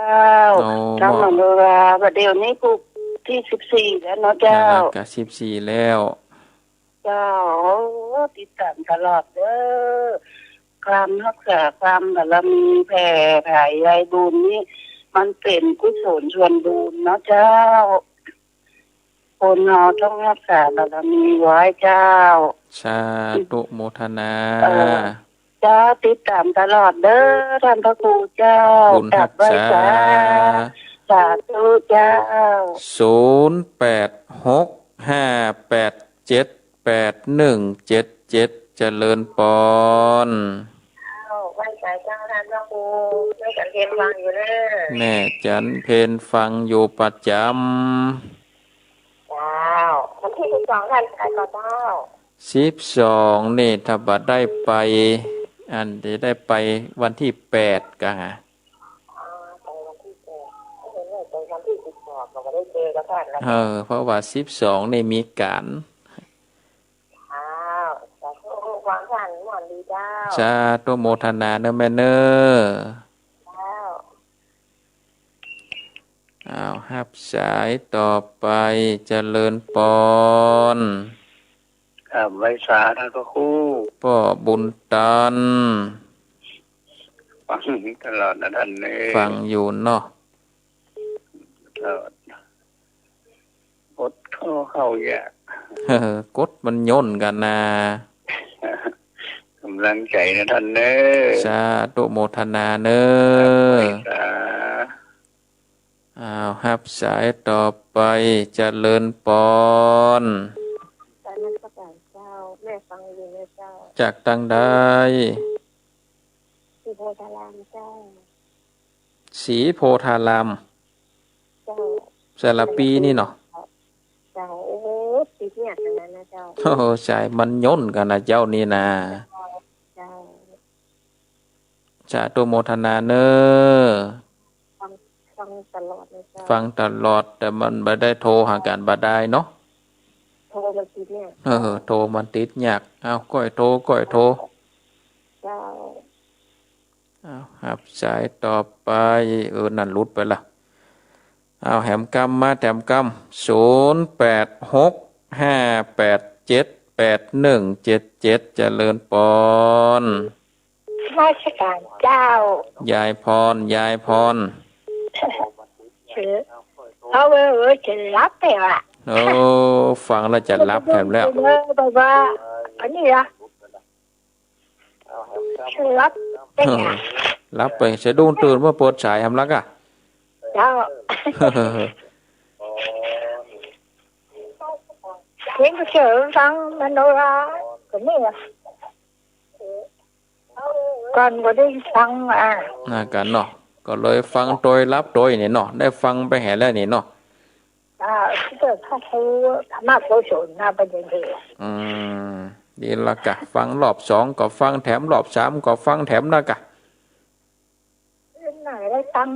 โอ้ ทั้งมโนรา บ่าเดี่ยวนี้ครบตี้สิบสี่แล้วเนาะเจ้า นั่นล่ะ ก็สิบสี่แล้ว เจ้า โอ้ ติดต๋ามตลอดเด้อ ความฮักษา ความบารมี แผ่ผายใยบุญนี่ มันเป๋นกุศลส่วนบุญเนาะเจ้า คนเฮาต้องฮักษาบารมีไว้เจ้า สาธุ โมทนา เออ เจ้า ติดต๋ามตลอดเด้อ ต้านพระครูเจ้า บุญฮักษา กราบไหว้สา สาธุเจ้า ศูนย์แปดหกห้าแปดเจ็ดแปดหนึ่งเจ็ดเจ็ด เจริญปอน เจ้า ไหว้สาเจ้า ต้านพระครู แม่จันเพญฟังอยู่เน่อ แม่จันเพญฟังอยู่ประจ๋ำ เจ้า วันตี้สิบสอง ต้านไปก่อเจ้า สิบสอง นี่ถ้าบ่ได้ไป อันจะได้ไปวันตี้แปดก่ะฮะ อ๋อ ไปวันตี้แปด ก็เลยไปวันตี้สิบสอง ก็บ่ได้เจอกับต้านแล้ว เออ เพราะว่าสิบสอง นี่มีก๋าน อ้าว สาธุ ฟังต้านม่วนดีเจ้า สาธุ โมทนาเน่อแม่เน่อ เจ้า อ้าว ฮับสายต่อไป เจริญปอน ครับ ไหว้สาต้านพระครู ป้อบุญตัน ฟังตลอดนะต้านเน่อ ฟังอยู่เนาะ ตลอด อดข้าวเข้ายาก เออ กดมันย่นกั๋นนา ก๋ำลังใจ๋นะต้านเน่อ สาธุ โมทนาเน่อ ครับ ไหว้สา อ้าว ฮับสายต่อไป เจริญปอน นมัสก๋านเจ้า แม่ฟังอยู่เน่อเจ้า จากตางใด ศรีโพธารามเจ้า ศรีโพธาราม เจ้า สระปีนี่เนาะ เจ้า โอ้โห ติดเยียะขนาดนั้นนะเจ้า โอ้โห สายมันย่นกั๋นนะเจ้านี่นา เจ้า สาธุโมทนาเน่อ ฟัง ฟังตลอดเลยเจ้า ฟังตลอด แต่มันบ่ได้โทรหากั๋นบ่ได้เนาะ โทรมันติดเยียะ เออ โทรมันติดยาก เอา ก้อยโทร ก้อยโทร เจ้า เอา ฮับสายต่อไป เออ นั่นหลุดไปละ เอา แหมกำมา แถมกำ ศูนย์แปดหกห้าแปดเจ็ดแปดหนึ่งเจ็ดเจ็ด เจริญปอน นมัสก๋านเจ้า ยายพร ยายพร เออ เอาเว้ย เออ จะหลับไปว่ะ โอ้ ฟังแล้วจะหลับแถมแล้ว เออ แบบว่า อันนี้อะ หลับไป เออ หลับไป สะดุ้งตื่นมาเปิดสายแหมละก่ะ เจ้า เห็นก็เจอฟังมโนรา ก็นี่อะ ก่อนก็ได้ฟังอ่ะ นั่นกั๋นเนาะ ก็เลยฟังโตยหลับโตยนี่เนาะ ได้ฟังไปแหมแล้วนี่เนาะ อ่า ที่เกิดพระครูธรรมโกศลนะ ประเด็นคือ อืม ดีละก่ะ ฟังรอบสองก็ฟังแถม รอบสามก็ฟังแถมนะก่ะ ไหนได้ฟัง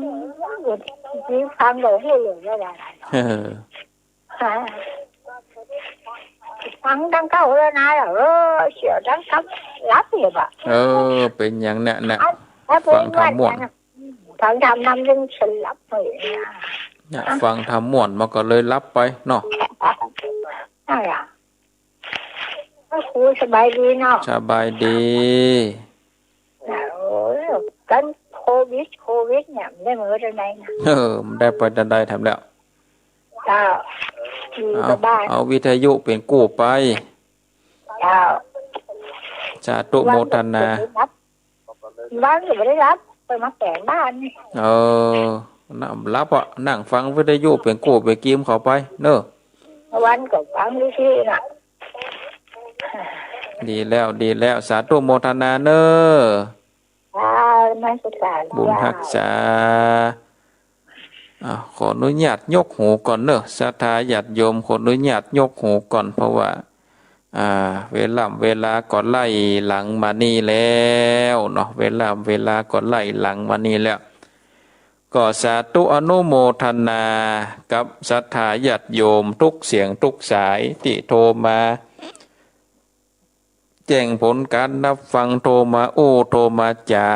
ที่ฟังก็ให้เหลือเวลา เออ ฮะ ฟังตั้งเก้าแล้วนะ เออ เสียตั้งคำหลับเลยบ่ะ เออ เป๋นอย่างเนี้ยนะ อ่ะ แล้วเป๋น ฟังธรรมม่วน ว่าอย่างนั้น ฟังธรรมนำเรื่องสลับเลยนะ เนี่ย ฟังธรรมม่วนมันก็เลยหลับไปเนาะ นั่นล่ะ พระครูสบายดีเนาะ สบายดี โอ้ย กั๋นโควิด โควิดเนี่ย มันได้มาเมื่อใดนะ เออ มันได้ไปใดแถมแล้ว เจ้า อยู่ เอา กับบ้าน เอาวิทยุเป๋นกู้ไป เจ้า สาธุโมทนา วันก็ไม่ได้รับ วันก็ไม่ได้รับ ไปมาแปลงบ้านนี่ เออ นะ หลับอะ นั่งฟังวิทยุเป๋นกู้เป๋นกี๋เข้าไปเน่อ วันก็ฟังวิทยุน่ะ ดีแล้ว ดีแล้ว สาธุโมทนาเน่อ ค่ะ นมัสก๋าน บุญฮักษา อ่ะ ขออนุญาตยกหูก่อนเน่อ ศรัทธาญาติโยม ขออนุญาตยกหูก่อน เพราะว่า อ่า เวล่ำเวลาก็ไล่หลังมานี่แล้วเนาะ เวล่ำเวลาก็ไล่หลังมานี่แล้ว ก็สาธุอนุโมทนากับศรัทธาญาติโยมทุกเสียงทุกสายตี้โทรมา แจ้งผลก๋านฮับฟัง โทรมาอู้ โทรมาจ๋า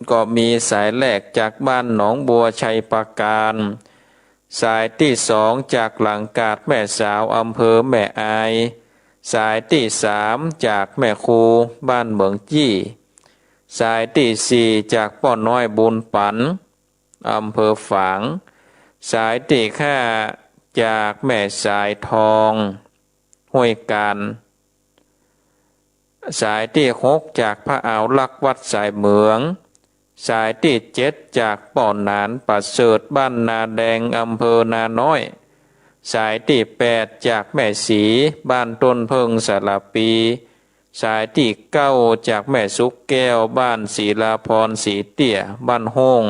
ก็มีสายแรกจากบ้านหนองบัวไชยปราการ สายตี้สองจากหลังกาดแม่สาว อำเภอแม่อาย สายตี้สามจากแม่ครูบ้านเหมืองจี้ สายตี้สี่จากป้อน้อยบุญปั๋น อำเภอฝาง สายตี้ห้าจากแม่สายทอง ห้วยกาญ สายตี้หกจากป้าอาวลักษณ์วัดสายเหมือง สายตี้เจ็ดจากป้อหนานประเสริฐบ้านนาแดง อำเภอนาน้อย สายตี้แปดจากแม่ศรีบ้านต้นเผิ้งสระปี สายตี้เก้าจากแม่สุขแก้วบ้านศิลาพรศรีเตี้ยบ้านโฮ่ง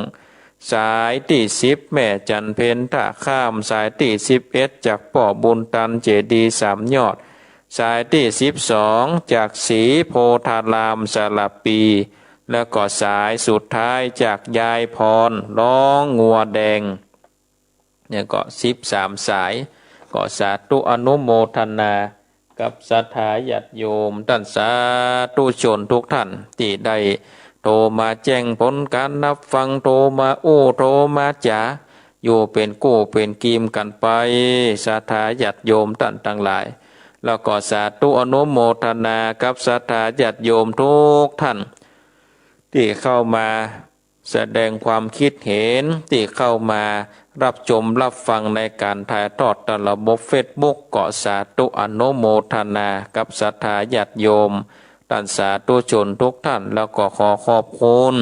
สายตี้สิบแม่จันเพ็ญท่าข้าม สายตี้สิบเอ็ดจากป้อบุญตันเจดีย์สามยอด สายตี้สิบสองจากศรีโพธารามสระปี แล้วก็สายสุดท้ายจากยายพรร้องงัวแดง เนี่ยก็สิบสามสาย ก็สาธุอนุโมทนากับศรัทธาญาติโยมต้านสาธุชนทุกท่านตี้ได้โทรมาแจ้งผลก๋านฮับฟัง โทรมาอู้ โทรมาจ๋า อยู่เป๋นกู้เป๋นกี๋กั๋นไป ศรัทธาญาติโยมต้านตังหลาย แล้วก็สาธุอนุโมทนากับศรัทธาญาติโยมทุกท่าน ตี้เข้ามาแสดงความคิดเห็น ตี้เข้ามาฮับชมฮับฟังในก๋านถ่ายทอดตางระบบเฟซบุ๊ก ก็สาธุอนุโมทนากับศรัทธาญาติโยมต้านสาธุชนทุกท่าน แล้วก็ขอขอบคุณ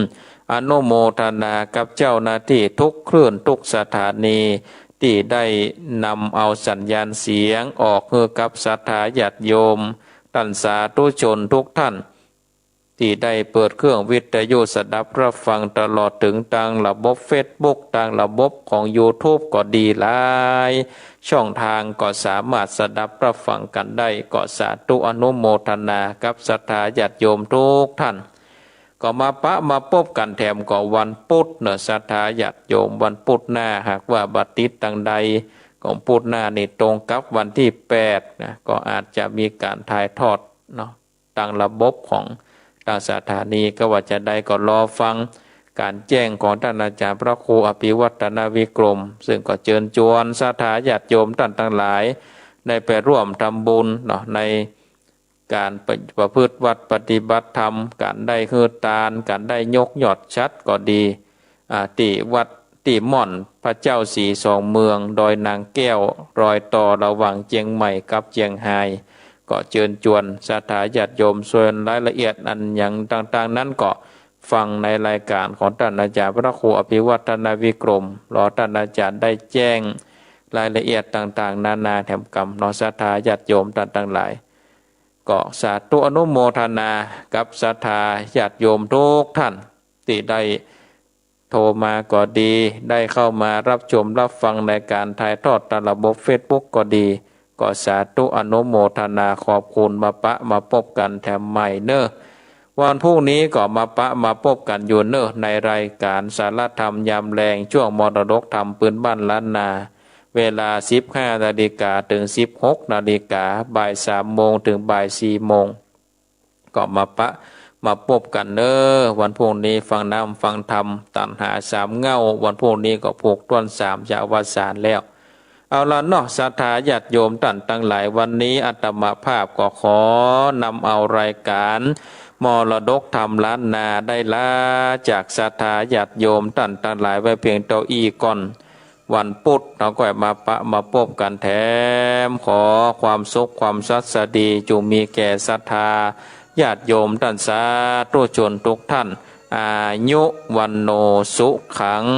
อนุโมทนากับเจ้าหน้าตี้ทุกคลื่นทุกสถานี ตี้ได้นำเอาสัญญาณเสียงออกหื้อกับศรัทธาญาติโยมต้านสาธุชนทุกท่าน ตี้ได้เปิดเครื่องวิทยุสดับฮับฟังตลอดเถิงตางระบบเฟซบุ๊ก ตางระบบของยูทูบก็ดี หลายช่องตางก็สามารถสดับฮับฟังกั๋นได้ ก็สาธุอนุโมทนากับศรัทธาญาติโยมทุกท่าน ก็มาปะมาปบกั๋นแถมก็วันปุธเนาะ ศรัทธาญาติโยม วันปุธหน้า หากว่าบ่ติดตางใด ก็ปุธหน้านี่ตรงกับวันตี้แปดนะ ก็อาจจะมีก๋านถ่ายทอดเนาะ ตางระบบของตางสถานี ก็ว่าจาใดก็รอฟังก๋านแจ้งของต้านอาจ๋ารย์พระครูอภิวัฒนวิกรม ซึ่งก็เจิญจวนศรัทธาญาติโยมต้านตังหลาย ได้ไปร่วมทำบุญเนาะ ในก๋านประ ประพฤติวัตรปฏิบัติธรรม ก๋านได้หื้อตาน ก๋านได้ยกยอดฉัตรก็ดี อ่า ตี้วัด ตี้ม่อนพระเจ้าสีสองเมือง ดอยนางแก้ว รอยต่อระหว่างเจียงใหม่กับเจียงฮาย ก็เจิญจวนศรัทธาญาติโยม ส่วนรายละเอียดอันหยังต่างๆ นั้นก็ฟังในรายก๋านของต้านอาจ๋ารย์พระครูอภิวัฒนวิกรม รอต้านอาจ๋ารย์ได้แจ้งรายละเอียดต่างๆ นานาแถมกำเนาะ ศรัทธาญาติโยมต้านตังหลาย ก็สาธุอนุโมทนากับศรัทธาญาติโยมทุกท่าน ตี้ได้โทรมาก็ดี ได้เข้ามาฮับชมฮับฟังในก๋านถ่ายทอดตางระบบเฟซบุ๊กก็ดี ก็สาธุอนุโมทนาขอบคุณ มาปะมาปบกั๋นแถมใหม่เนาะ วันพรุ่งนี้ก็มาปะมาปบกั๋นอยู่เนาะ ในรายก๋านสารธรรมยามแลง ช่วงมรดกธรรมปื้นบ้านล้านนา เวลาสิบห้านาฬิกาเถิงสิบหกนาฬิกา บ่ายสามโมงเถิงบ่ายสี่โมง ก็มาปะมาปบกั๋นเนาะ วันพรุ่งนี้ฟังน้ำฟังธรรม ตัณหาสามเหง้า วันพรุ่งนี้ก็ผูกถ้วนสามจะอวสานแล้ว เอาละเนาะ ศรัทธาญาติโยมต้านตังหลาย วันนี้อาตมาภาพก็ขอนำเอารายก๋านมรดกธรรมล้านนาได้ลาจากศรัทธาญาติโยมต้านตังหลายไว้เพียงเต้าอี้ก่อน วันปุธเฮาก็มาปะมาปบกั๋นแถม ขอความสุขความสัสดีจุ่งมีแก่ศรัทธาญาติโยมต้านสาธุชนทุกท่าน อายุ วัณโณ สุขัง